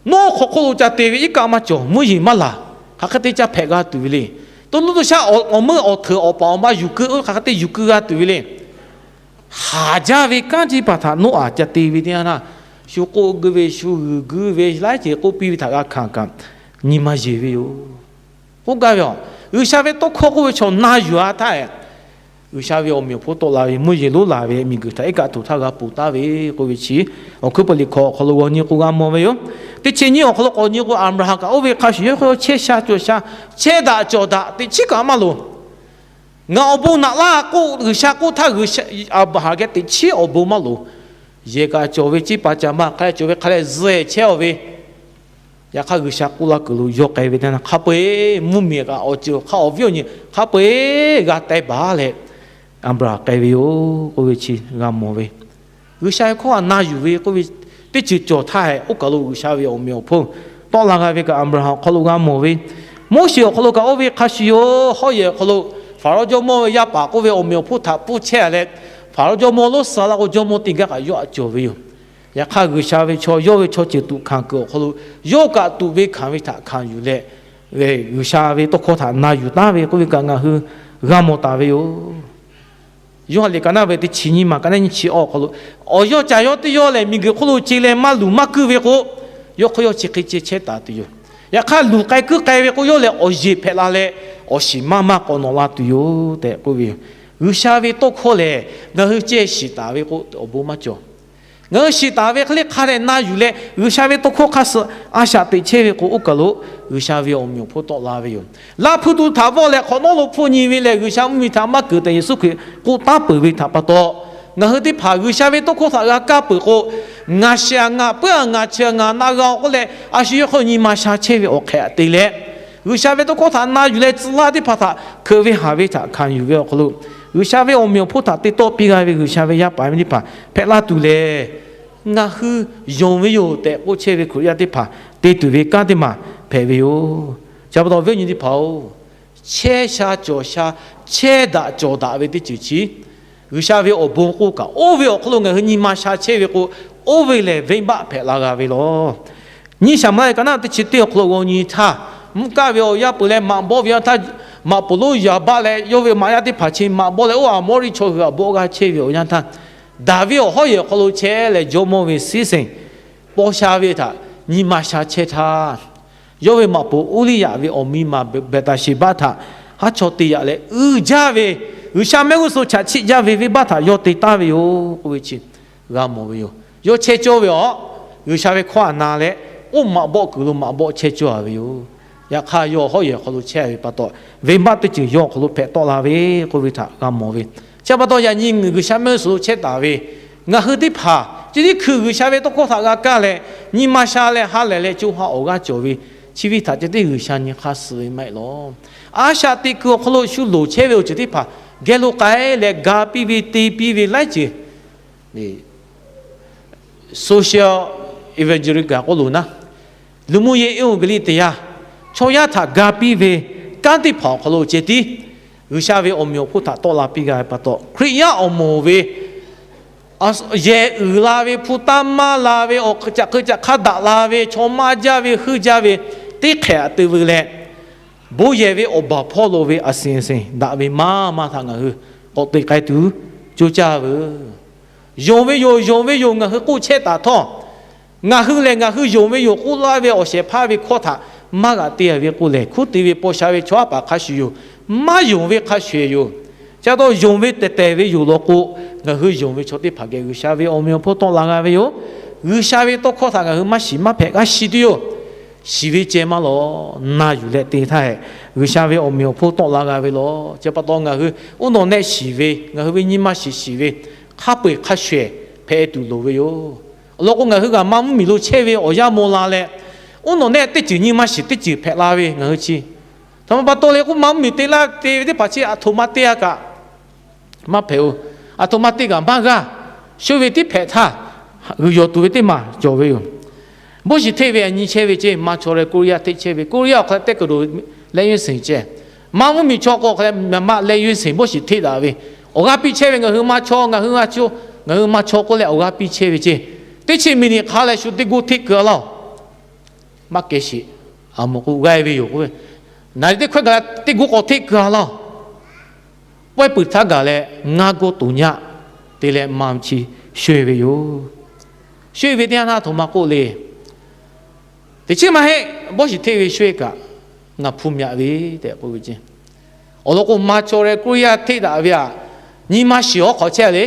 Nawˉ hk'aw hk'oˆ lo ca te ve iˉ kaˆ maˇ cawˬ, mvuhˇ yeˬ maˇ laˬ, hk'aˬ hk'e te ca hpehꞈ g'a tuˬ ve le. To nuˇ to shaˆ awˬ meuˇ awˬ hteuꞈ awˬ paˍ awˬ ma yuˬ keu, hk'aˬ hk'e te yuˬ keu g'a tuˬ ve le. Haˍ jaˇ ve kanˉ teˇ hpaˍ htaꞈ Noˉaꞈ ca te ve teˇ yanˇ htaˇ, shu k'oˆ guiˇ ve, shu g'uiˬ guiˇ ve, laiˉ ceuˬ k'oˆ piˇ ve htaꞈ g'a hkanˍ kaꞈ, nyi ma yeˬ ve yoˬ. K'oˆ gaˇ ve, G'uiˬsha ve tawˇ hkawˇ k'oˆ ve chaw na yuˬ-a htaˇ, G'uiˬsha ve awˬ meꞈ awˬ hponˇ tawˆ la ve, mvuhˇ yeˬ lonˉ laˬ ve miˬguiˬ htaꞈ iˉ kaˆ tuˬ htaˇ g'a ponˬ taˍ ve k'oˆ ve chi, awˬ hkuiˉ puiˍ liꞈ hkawꞈ awˬ hk'aw lo g'aw nyi k'o g'a mawˬ ve yoˬ. Teˇ chi nyiˇ awˬ hk'aw lo k'awꞈ nyi k'o, Aˍbraˍhanˍ kaꞈ oˇ ve hk'a shuˍ yawˇ hk'e chehˇ sha cawˬ sha, chehˇ daꞈ cawˬ daꞈ teꞈ chiˉ kaꞈ maˇ loˍ. Ngaˬ awˬ bon naꞈ laˇ k'oˆ, G'uiˬsha k'oˆ htaˇ, Aˍbraˍhanˍ geh teꞈ chiˉ awˬ bon maˇ loˍ. Yehˬ kaꞈ cawˬ ve, ciˇ paˍ caˍ ma hk'a leh cawˬ ve hk'a leh zuhꞈ chehˇ-aw ve, yaꞈ hk'aˇ G'uiˬsha k'oˆ laˇ kuiˬ lo yawˇ k'ai ve teˇ yanˇ htaˇ, hk'a peu-eˬ mvuhˇmiˬ kaꞈ awˬ ceuˬ hk'a awˬ viˉ awˬ nyi hk'a peu-eˬ g'a teh baˬ leh, Aˍbraˍhanˍ k'ai ve yoˬ k'oˆ ve chi g'a mawˬ ve. G'uiˬsha ve hkawˇ htaꞈ na yuˬ ve k'oˆ ve teˇ ceuˬ cawˬ htaˇ hehꞈ, oˇ kaˬ lo G'uiˬsha ve awˬ meꞈ awˬ hponˇ tawˆ la g'a ve kaꞈ Aˍbraˍhanˍ awˬ hk'aw lo g'a mawˬ ve. Moˉseˍ awˬ hk'aw lo kaꞈ oˇ ve hk'a shuˍ yoˬ. Hawˉ yehˬ awˬ hk'aw lo Hpaˍrawˇ jawˇmawˇ ve yaˇ paˍ k'oˆ ve awˬ meꞈ awˬ hponˇ htaꞈ pfuhˇ chehˇ leh, Hpaˍrawˇ jawˇmawˇ lonˉ suh la k'o, jawˇmawˇ teˇ g'aˇ kaꞈ yawˇ htaꞈ cawˬ ve yoˬ. Yaꞈ hk'aˇ, G'uiˬsha ve chaw yawˇ ve chaw ceuˬ tuꞈ hkanˍ kuiˬ awˬ hk'aw lo yawˇ kaꞈ tuꞈ ve hkanˍ ve htaꞈ hkanˍ yuˬ leh, G'uiˬsha ve tawˇ hkawˇ htaꞈ na yuˬ taˉ ve k'oˆ ve kaꞈ ngaˬ hui g'a mawˬ taˍ ve yoˬ. Yoˇhanˬ liꞈ ka naˇ ve teˇ chi nyiˇ maˬ ka naˇ nyiˇ chi awˬ hk'aw lo, awˬ yawˇ caˬ yawˇ teˇ yawˇ lehˬ, miˬguiˬ hk'oˆ lo ce leh maˇ luˬ maˇ kuiˇ ve k'o, yawˇ hk'aw yawˇ chi hk'e ce chehˇ taˍ tuˬ yoˬ. Yaꞈ hk'aˇ, luˬ k'ai kuiˇ k'ai ve k'o, yawˇ lehˬ awˬ yeˬ hpehꞈ la leh, awˬ shiˍ maˇ maˇ k'awꞈ nawꞈ la tuˬ yoˬ tehꞈ k'oˆ ve yoˬ. G'uiˬsha ve tawˇ hkawˇ lehˬ, ngaˬ hui ceh shiˍ taˍ ve k'o, awˬ bon maˇ cawˬ. Ngaˬ hui shiˍ taˍ ve hk'e le hk'a dehꞈ na yuˬ leh, G'uiˬsha ve tawˇ hkawˇ hk'a suh a shaꞈ teꞈ chehˇ ve k'o, oˇ kaˬ lo G'uiˬsha ve awˬ meꞈ awˬ hponˇ tawˆ la ve yoˬ. Laˇ hpu tuˬ htaꞈ vawˆ leh hk'awꞈ nawˉ lo hpfuhˆ nyi ve lehˬ, G'uiˬsha mvuhˇmiˬ htaꞈ maˇ keunˍ tehꞈ Yeˍsuˆ Hkriꞈ k'oˆ taˉ peuˬ ve htaꞈ pa taw, ngaˬ hui teˇ hpaˍ G'uiˬsha ve tawˇ hkawˇ htaꞈ g'a kaˇ peuˬ k'o, ngaˬ shiˍ-a ngaˬ peuˉ-a ngaˬ chi-a ngaˬ na g'a-oˬ k'oˆ leh, a shu yawˇ hk'aw nyi ma sha chehˇ ve awˬ hk'ehꞈ te leh, G'uiˬsha ve tawˇ hkawˇ htaꞈ na yuˬ leh tcuh laˇ teˇ hpaˍ htaꞈ hkeuꞈ ve haˍ ve htaꞈ hkanˍ yuˬ ve awˬ hk'aw lo, G'uiˬsha ve awˬ meꞈ awˬ hponˇ htaꞈ te tawˆ piˇ g'a ve G'uiˬsha ve yaˇ paˍ yaˇ miˇ teˇ hpaˍ hpehꞈ la tuˬ lehˬ, ngaˬ hui yonˍ ve yoˬ tehꞈ k'oˆ chehˇ ve Hkriꞈ yaˇ teˇ hpaˍ te tuˬ ve kanˉ teˇ maˬ hpehꞈ ve yoˬ. Chi pa taw, viˉ nyi teˇ hpaˍ-oˬ, chehˇ sha cawˬ sha, chehˇ daꞈ cawˬ daꞈ ve teˇ ceuˬ chi G'uiˬsha ve awˬ bon k'oˆ kaꞈ, oˇ ve awˬ hk'aw lo ngaˬ hui nyi ma sha chehˇ ve k'o, oˇ ve lehˬ venˇbaˆ hpehꞈ la g'a ve lawˬ. Nyiˇ Saˍmo-eˍlaˆ ka naˇ teˇ chi teˇ awˬ hk'aw lo g'aw nyi htaˇ, mvuhˇ kaˆ ve awˬ yaˇ peuˬ leh maꞈ bawˆ ve yaˇ htaˇ, maꞈ poˍ lonˉ yaˍ baˆ leh, yawˇ ve maꞈ yaˇ teˇ hpaˍ chi maꞈ bawˆ leh, oˇ Aˍmawˇriˆ chaw hui htaꞈ bawˆ g'aˇ chehˇ ve awˬ yanˇ htaˇ, Daˍviˆ awˬ hawˉ yehˬ awˬ hk'aw lo chehˇ leh jawˇmawˇ ve suhˉ seˍ paw sha ve htaꞈ nyi ma sha chehˇ htaˇ, yawˇ ve maꞈ poˍ Uˇliˇyaꞈ ve awˬ miˇ ma Behˍtaˍsheˍbaˆ htaꞈ haˉ chaw te yaꞈ leh uiˍ jaˇ ve, G'uiˬsha mehˆ g'uˇ suhˍ chaꞈ chiˆ jaˇ ve venˇbaˆ htaꞈ yawˇ te taˍ ve yoˬ k'oˆ ve chi g'a mawˬ ve yoˬ. Yawˇ chehˇ cawˇ ve awˬ, G'uiˬsha ve hkawˇ htaꞈ na leh, oˇ maꞈ bawˆ kuiˬ lo maꞈ bawˆ chehˇ cawˇ ve yoˬ. Yaꞈ hk'aˇ, yawˇ hawˉ yehˬ hk'aw lo chehˇ ve pa taw, venˇbaˆ teˇ ceuˬ yawˇ awˬ hk'aw lo hpehꞈ tawˆ la ve k'oˆ ve htaꞈ g'a mawˬ ve. Chi pa taw, yaꞈ nyi G'uiˬsha mehˆ g'uˇ suhˍ lo chehˇ taˍ ve ngaˬ hui teˇ hpaˍ, chi teˇ hkui G'uiˬsha ve tawˇ hkawˇ htaꞈ g'a kaˇ leh, nyi ma sha leh ha lehˬ leh co ha awˬ g'aˇ cawˬ ve, chi ve htaꞈ ceh tiˉ G'uiˬsha nyi hk'aˇ suh ve maˇ heˆ lawˬ. A shaꞈ teꞈ kuiˬ awˬ hk'aw lo shu loˍ chehˇ ve awˬ ceuˬ teˇ hpaˍ geh lo k'ai leh ga piˇ ve, te piˇ ve laiˉ ceuˬ social evangelical k'oˆ loˬ naˉ, lu mvuhˇ yeˇ eˇ oˇ ve liˇ teˇ yanˇ, chaw yaˇ htaꞈ ga piˇ ve kanˉ teˇ hpaˍ awˬ hk'aw lo ceh tiˉ G'uiˬsha ve awˬ meꞈ awˬ hponˇ htaꞈ tawˆ la piˇ g'a ve pa taw, Hkriꞈ yaˇ awˬ moˍ ve yehˬ uiˍ la ve, hpu taˇ maˇ la ve, awˬ caꞈ hk'eu caꞈ hk'aˇ daꞈ la ve, chaw maˇ jaˇ ve, heuˆ jaˇ ve, teˇ hk'ehꞈ aꞈ te veu leh, bon yehˬ ve awˬ baˬ hpawˇ lo ve a seˍ seˍ daꞈ ve maˇ maˇ htaꞈ ngaˬ hui k'awꞈ te k'ai tuˬ coˇ caˇ veuˬ. Yonˍ ve yoˬ, yonˍ ve yoˬ ngaˬ hui k'oˆ chehˇ taˍ htawˇ, ngaˬ hui lehˬ ngaˬ hui yonˍ ve yoˬ k'oˆ laˇ ve awˬ shehˍ hpaˇ ve hkawˇ htaꞈ maˇ g'aꞈ te ve k'o lehˬ, hkunˉ te ve paw sha ve chaw aˉ paˍ hk'a shuˍ yoˬ. Maˇ yonˍ ve hk'a shuˍ yoˬ. Chi pa taw yonˍ ve tehˬ tehˬ ve yoˬ law k'o, ngaˬ hui yonˍ ve chaw teˇ hpaˍ geh G'uiˬsha ve awˬ meꞈ awˬ hponˇ tawˆ la g'a ve yoˬ. G'uiˬsha ve tawˇ hkawˇ htaꞈ ngaˬ hui maˇ shiˍ maˇ hpehꞈ g'a shiˍ tuˬ yoˬ. Shiˍ ve ceh maˇ lawˬ, na yuˬ leh te htaˇ hehꞈ, G'uiˬsha ve awˬ meꞈ awˬ hponˇ tawˆ la g'a ve lawˬ. Chi pa taw ngaˬ hui uˉ nawˬ nehˆ shiˍ ve, ngaˬ hui ve nyi ma shiˍ shiˍ ve, hk'a peu-eˬ hk'a shuˍ-eˬ hpehꞈ tuˬ loˍ ve yoˬ. Awˬ lawn k'o, ngaˬ hui g'aꞈ maˇ mvuhˇmiˬ lo chehˇ ve awˬ yanˇ maw la leh, uˉ nawˬ nehˆ teˇ ceuˬ nyi ma shiˍ teˇ ceuˬ hpehꞈ la ve ngaˬ hui chi htaꞈ ma pa taw leh k'oˆ, maˇ mvuhˇmiˬ te laˇ te ve teˇ hpaˍ chi aˬ htoꞈ ma te-a kaꞈ maˇ hpehꞈ-oˬ. Aˬ htoꞈ ma te kaꞈ maˇ g'aˇ. Shu ve tiˉ hpehꞈ htaˇ, g'uiˬ yawˬ tuˬ ve teˇ maˬ cawˬ ve yoˬ. Boˇ shiˍ hteˆ ve a nyi chehˇ ve ceˇ, maˇ chaw leh Koˇriˇyaˇ hteˆ chehˇ ve, Koˇriˇyaˇ awˬ hk'aw leh teˇ kuiˬ doˬ leh yawˇ seˍ ceˇ. Maˇ mvuhˇmiˬ chaw k'o awˬ hk'aw leh maˇ leh yawˇ seˍ boˇ shiˍ hteˆ daꞈ ve, awˬ g'aˇ piˇ chehˇ ve ngaˬ hui maˇ chaw, ngaˬ hui maˇ chaw, ngaˬ hui maˇ chaw k'oˆ leh awˬ g'aˇ piˇ chehˇ ve ceˇ. Teˇ chi miˬniꞈ hk'a leh shu teˇ goˇ hteˆ keu-a laˇ-oˬ. Maˇ kehˬ shiˍ, aˬ moˍ k'o g'aˇ ve yoˬ k'oˆ ve, naˍ riˍ teˇ hkawehˇ gaˬ leh teˇ goˇ k'awꞈ hteˆ keu-a laˇ-oˬ. Pawehˇ puiˬ htaˇ gaˬ leh ngaˇ goˇ toꞈ nyaˆ te leh ma chi shoˆ-e ve yoˬ. Shoˆ-e ve teˇ yanˇ htaˇ aˬ htoꞈ ma k'oˆ le. Teˇ chiˉ maˇ heˆ, boˇ shiˍ hteˆ ve shoˆ-e kaꞈ ngaˬ hpu myaꞈ ve tehꞈ k'oˆ ve ceˇ. Awˬ lawn k'o, maˇ chaw leh Koˇriˇyaˇ hteˆ daꞈ ve aꞈ, nyi ma shiˍ awˬ hk'aw chehˇ le.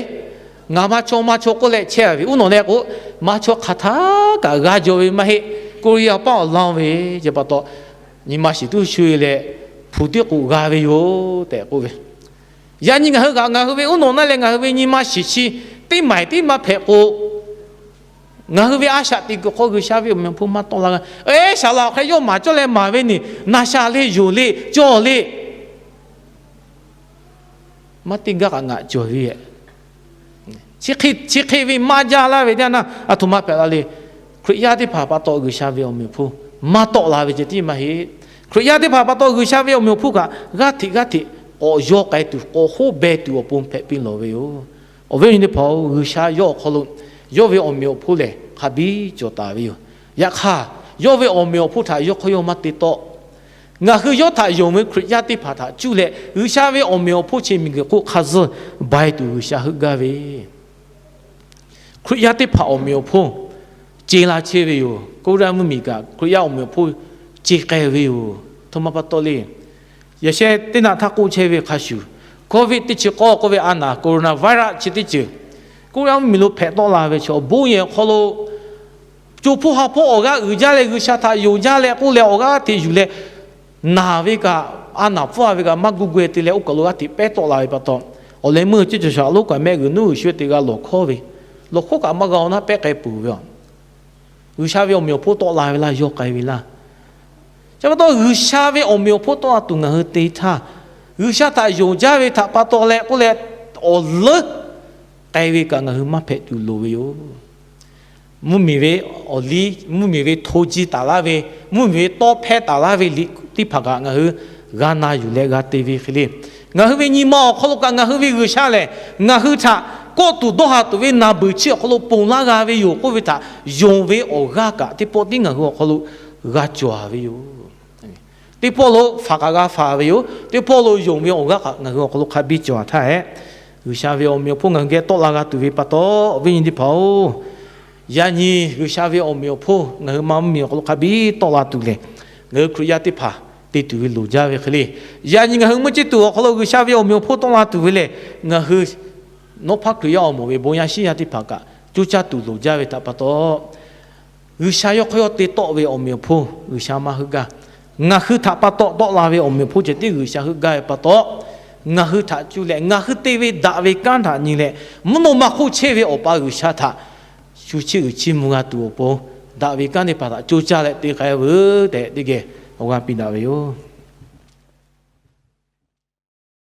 Ngaˬ maˇ chaw maˇ chaw k'oˆ leh chehˇ ve, uˉ nawˬ leh k'o, maˇ chaw hk'aˬ htaˇ kaꞈ g'a jaw ve maˇ heˆ. Koˇriˇyaˇ paˆ awˬ lanˇ ve ceˇ pa taw, nyi ma shiˍ tuˉ shoˆ-e leh hpu tiˉ k'o g'a ve yoˬ tehꞈ k'oˆ ve. Yaꞈ nyi ngaˬ hui kaꞈ ngaˬ hui ve uˉ nawˬ naˇ leh ngaˬ hui ve nyi ma shiˍ chi teˇ maˬ teˇ maˇ hpehꞈ k'o, ngaˬ hui ve a shaꞈ teꞈ kuiˬ hk'aw G'uiˬsha ve awˬ meꞈ awˬ hponˇ maˇ tawˆ la g'a. Eˉ, saˍ laꞈ awˬ hk'e yawˇ maˍ cawˇ leh maˍ ve neˬ, na sha le, yonˍ le, cawˇ le. Maˇ teˇ gaˇ kaꞈ ngaꞈ cawˬ ve yoˬ. Chi hk'e ve maˇ jaˇ laˇ ve teˇ yanˇ, aˬ htoꞈ ma hpehꞈ la le. Hkriꞈ yaˇ teˇ hpaˍ pa taw G'uiˬsha ve awˬ meꞈ awˬ hponˇ maˇ tawˆ la ve ceh tiˉ maˇ heˆ. Hkriꞈ yaˇ teˇ hpaˍ pa taw G'uiˬsha ve awˬ meꞈ awˬ hponˇ kaꞈ g'aˇ hteꞈ g'aˇ hteꞈ k'awꞈ yaw k'ai tuˬ, k'awꞈ hoˉ beh tuˬ awˬ pon hpehꞈ piˇ lawˬ ve yoˬ. Awˬ viˉ awˬ nyi teˇ hpaˍ-oˬ, G'uiˬsha yawˇ awˬ hk'aw lo yawˇ ve awˬ meꞈ awˬ hponˇ lehˬ hk'a biˇ cawˬ taˍ ve yoˬ. Yaꞈ hk'aˇ, yawˇ ve awˬ meꞈ awˬ hponˇ htaꞈ yawˇ hk'aw yawˇ maˇ te tawˆ. Ngaˬ hui yawˇ htaꞈ yonˍ ve Hkriꞈ yaˇ teˇ hpaˍ htaꞈ cuˇ leh G'uiˬsha ve awˬ meꞈ awˬ hponˇ chi miˬguiˬ hk'oˆ hk'a zuhˇ bai tuˬ G'uiˬsha heuˆ gaˇ ve Hkriꞈ yaˇ teˇ hpaˍ awˬ meꞈ awˬ hponˇ ce la chehˇ ve yoˬ. Koˇ raˇ mvuhˇmiˬ kaꞈ Hkriꞈ yaˇ awˬ meꞈ awˬ hponˇ ce k'ai ve yoˬ. Aˬ htoꞈ ma pa taw le. Yaꞈ sheh teˇ naꞈ htaˇ k'oˆ chehˇ ve hk'a shuˍ, Covid teˇ chi k'awˇ k'oˆ ve a naˍ Corona virus chi teˇ ceuˬ Koˇ raˇ mvuhˇmiˬ lo hpehꞈ tawˆ la ve chaw bon yehˬ awˬ hk'aw lo co hpawˇ ha hpawˇ awˬ g'aˇ uiˍ jaˇ leh G'uiˬsha htaꞈ yonˍ jaˇ leh k'oˆ leh awˬ g'aˇ hteꞈ yuˬ leh naˬ ve kaꞈ, a naˍ pfuhˇ a ve kaꞈ maˇ gu gueh te leh oˇ kaˬ lo g'aˇ hteꞈ pehˉ tawˆ la ve pa taw, awˬ leh meuˇ ceˇ cawˬ shaˍ lonˉ kaꞈ mehˆ g'uiˬ nuˉ g'uiˬ shu te g'a lawˬ hkawˉ ve, lawˬ hkawˉ kaꞈ maˇ g'a awˬ naˉ pehˉ k'ai peuˬ ve a. G'uiˬsha ve awˬ meꞈ awˬ hponˇ tawˆ la ve laˇ, yawˇ k'ai ve laˇ. Chi pa taw G'uiˬsha ve awˬ meꞈ awˬ hponˇ tawˆ la tuˬ ngaˬ hui te htaˇ, G'uiˬsha htaꞈ yonˍ jaˇ ve htaꞈ pa taw leh k'oˆ leh awˬ leuˉ k'ai ve kaꞈ ngaˬ hui maˇ hpehꞈ tuˬ loˍ ve yoˬ. Mvuhˇmiˬ ve awˬ liˇ, mvuhˇmiˬ ve hto ji taˍ laˇ ve, mvuhˇmiˬ ve tawˇ hpehˇ taˍ laˇ ve liꞈ teˇ hpaˍ kaꞈ ngaˬ hui g'a na yuˬ leh g'a te ve hk'e le, ngaˬ hui ve nyi ma awˬ hk'aw lo kaꞈ ngaˬ hui ve G'uiˬsha lehˬ ngaˬ hui htaꞈ kawˆ tuˬ dawˇ ha tuˬ ve naˬ beuˬ chi awˬ hk'aw lo ponˬ laˇ g'a ve yoˬ k'oˆ ve htaꞈ yonˍ ve awˬ g'aˇ kaꞈ teˇ pawˆ tiˉ ngaˬ hui awˬ hk'aw lo g'a cawˬ ve yoˬ. Teˇ pawˆ lo hpaˍ kaꞈ g'a hpaˍ ve yoˬ. Teˇ pawˆ lo yonˍ ve awˬ g'aˇ kaꞈ ngaˬ hui awˬ hk'aw lo hk'a biˇ cawˬ htaˇ hehꞈ, G'uiˬsha ve awˬ meꞈ awˬ hponˇ ngaˬ hui geh tawˆ la g'a tuˬ ve pa taw, awˬ viˉ nyi teˇ hpaˍ-oˬ, yaꞈ nyi G'uiˬsha ve awˬ meꞈ awˬ hponˇ ngaˬ hui ma mvuhˇmiˬ awˬ hk'aw lo hk'a biˇ tawˆ la tuˬ lehˬ, ngaˬ hui Hkriꞈ yaˇ teˇ hpaˍ te tuˬ ve loˍ jaˇ ve hk'e le. Yaꞈ nyi ngaˬ hui meuˇ ceˇ tuˬ awˬ hk'aw lo G'uiˬsha ve awˬ meꞈ awˬ hponˇ tawˆ la tuˬ ve lehˬ, ngaˬ hui nawˉ hpaˇ Hkriꞈ yaˇ awˬ moˍ ve bon yaˇ shiˉ yaˇ teˇ hpaˍ kaꞈ coˇ caˇ tuˬ loˍ jaˇ ve htaꞈ pa taw, G'uiˬsha yawˇ hk'aw yawˇ te tawˆ ve awˬ meꞈ awˬ hponˇ G'uiˬsha maˇ heuˆ gaˇ. Ngaˬ hui htaꞈ pa taw tawˆ la ve awˬ meꞈ awˬ hponˇ ceh tiˉ G'uiˬsha heuˆ gaˇ ve pa taw, ngaˬ hui htaꞈ cuˇ leh ngaˬ hui te ve daꞈ ve kanˉ htaꞈ nyi leh, mvuhˇ naw ma hk'oˆ chehˇ ve Awˬ pa G'uiˬsha htaꞈ shu chiˇ uiˍ chiˇ mvuh g'a tuˬ awˬ pon, daꞈ ve kanˉ teˇ hpaˍ htaꞈ coˇ caˇ leh te k'ai veuˬ tehꞈ teˇ geh awˬ g'aˇ piˇ daꞈ ve yoˬ.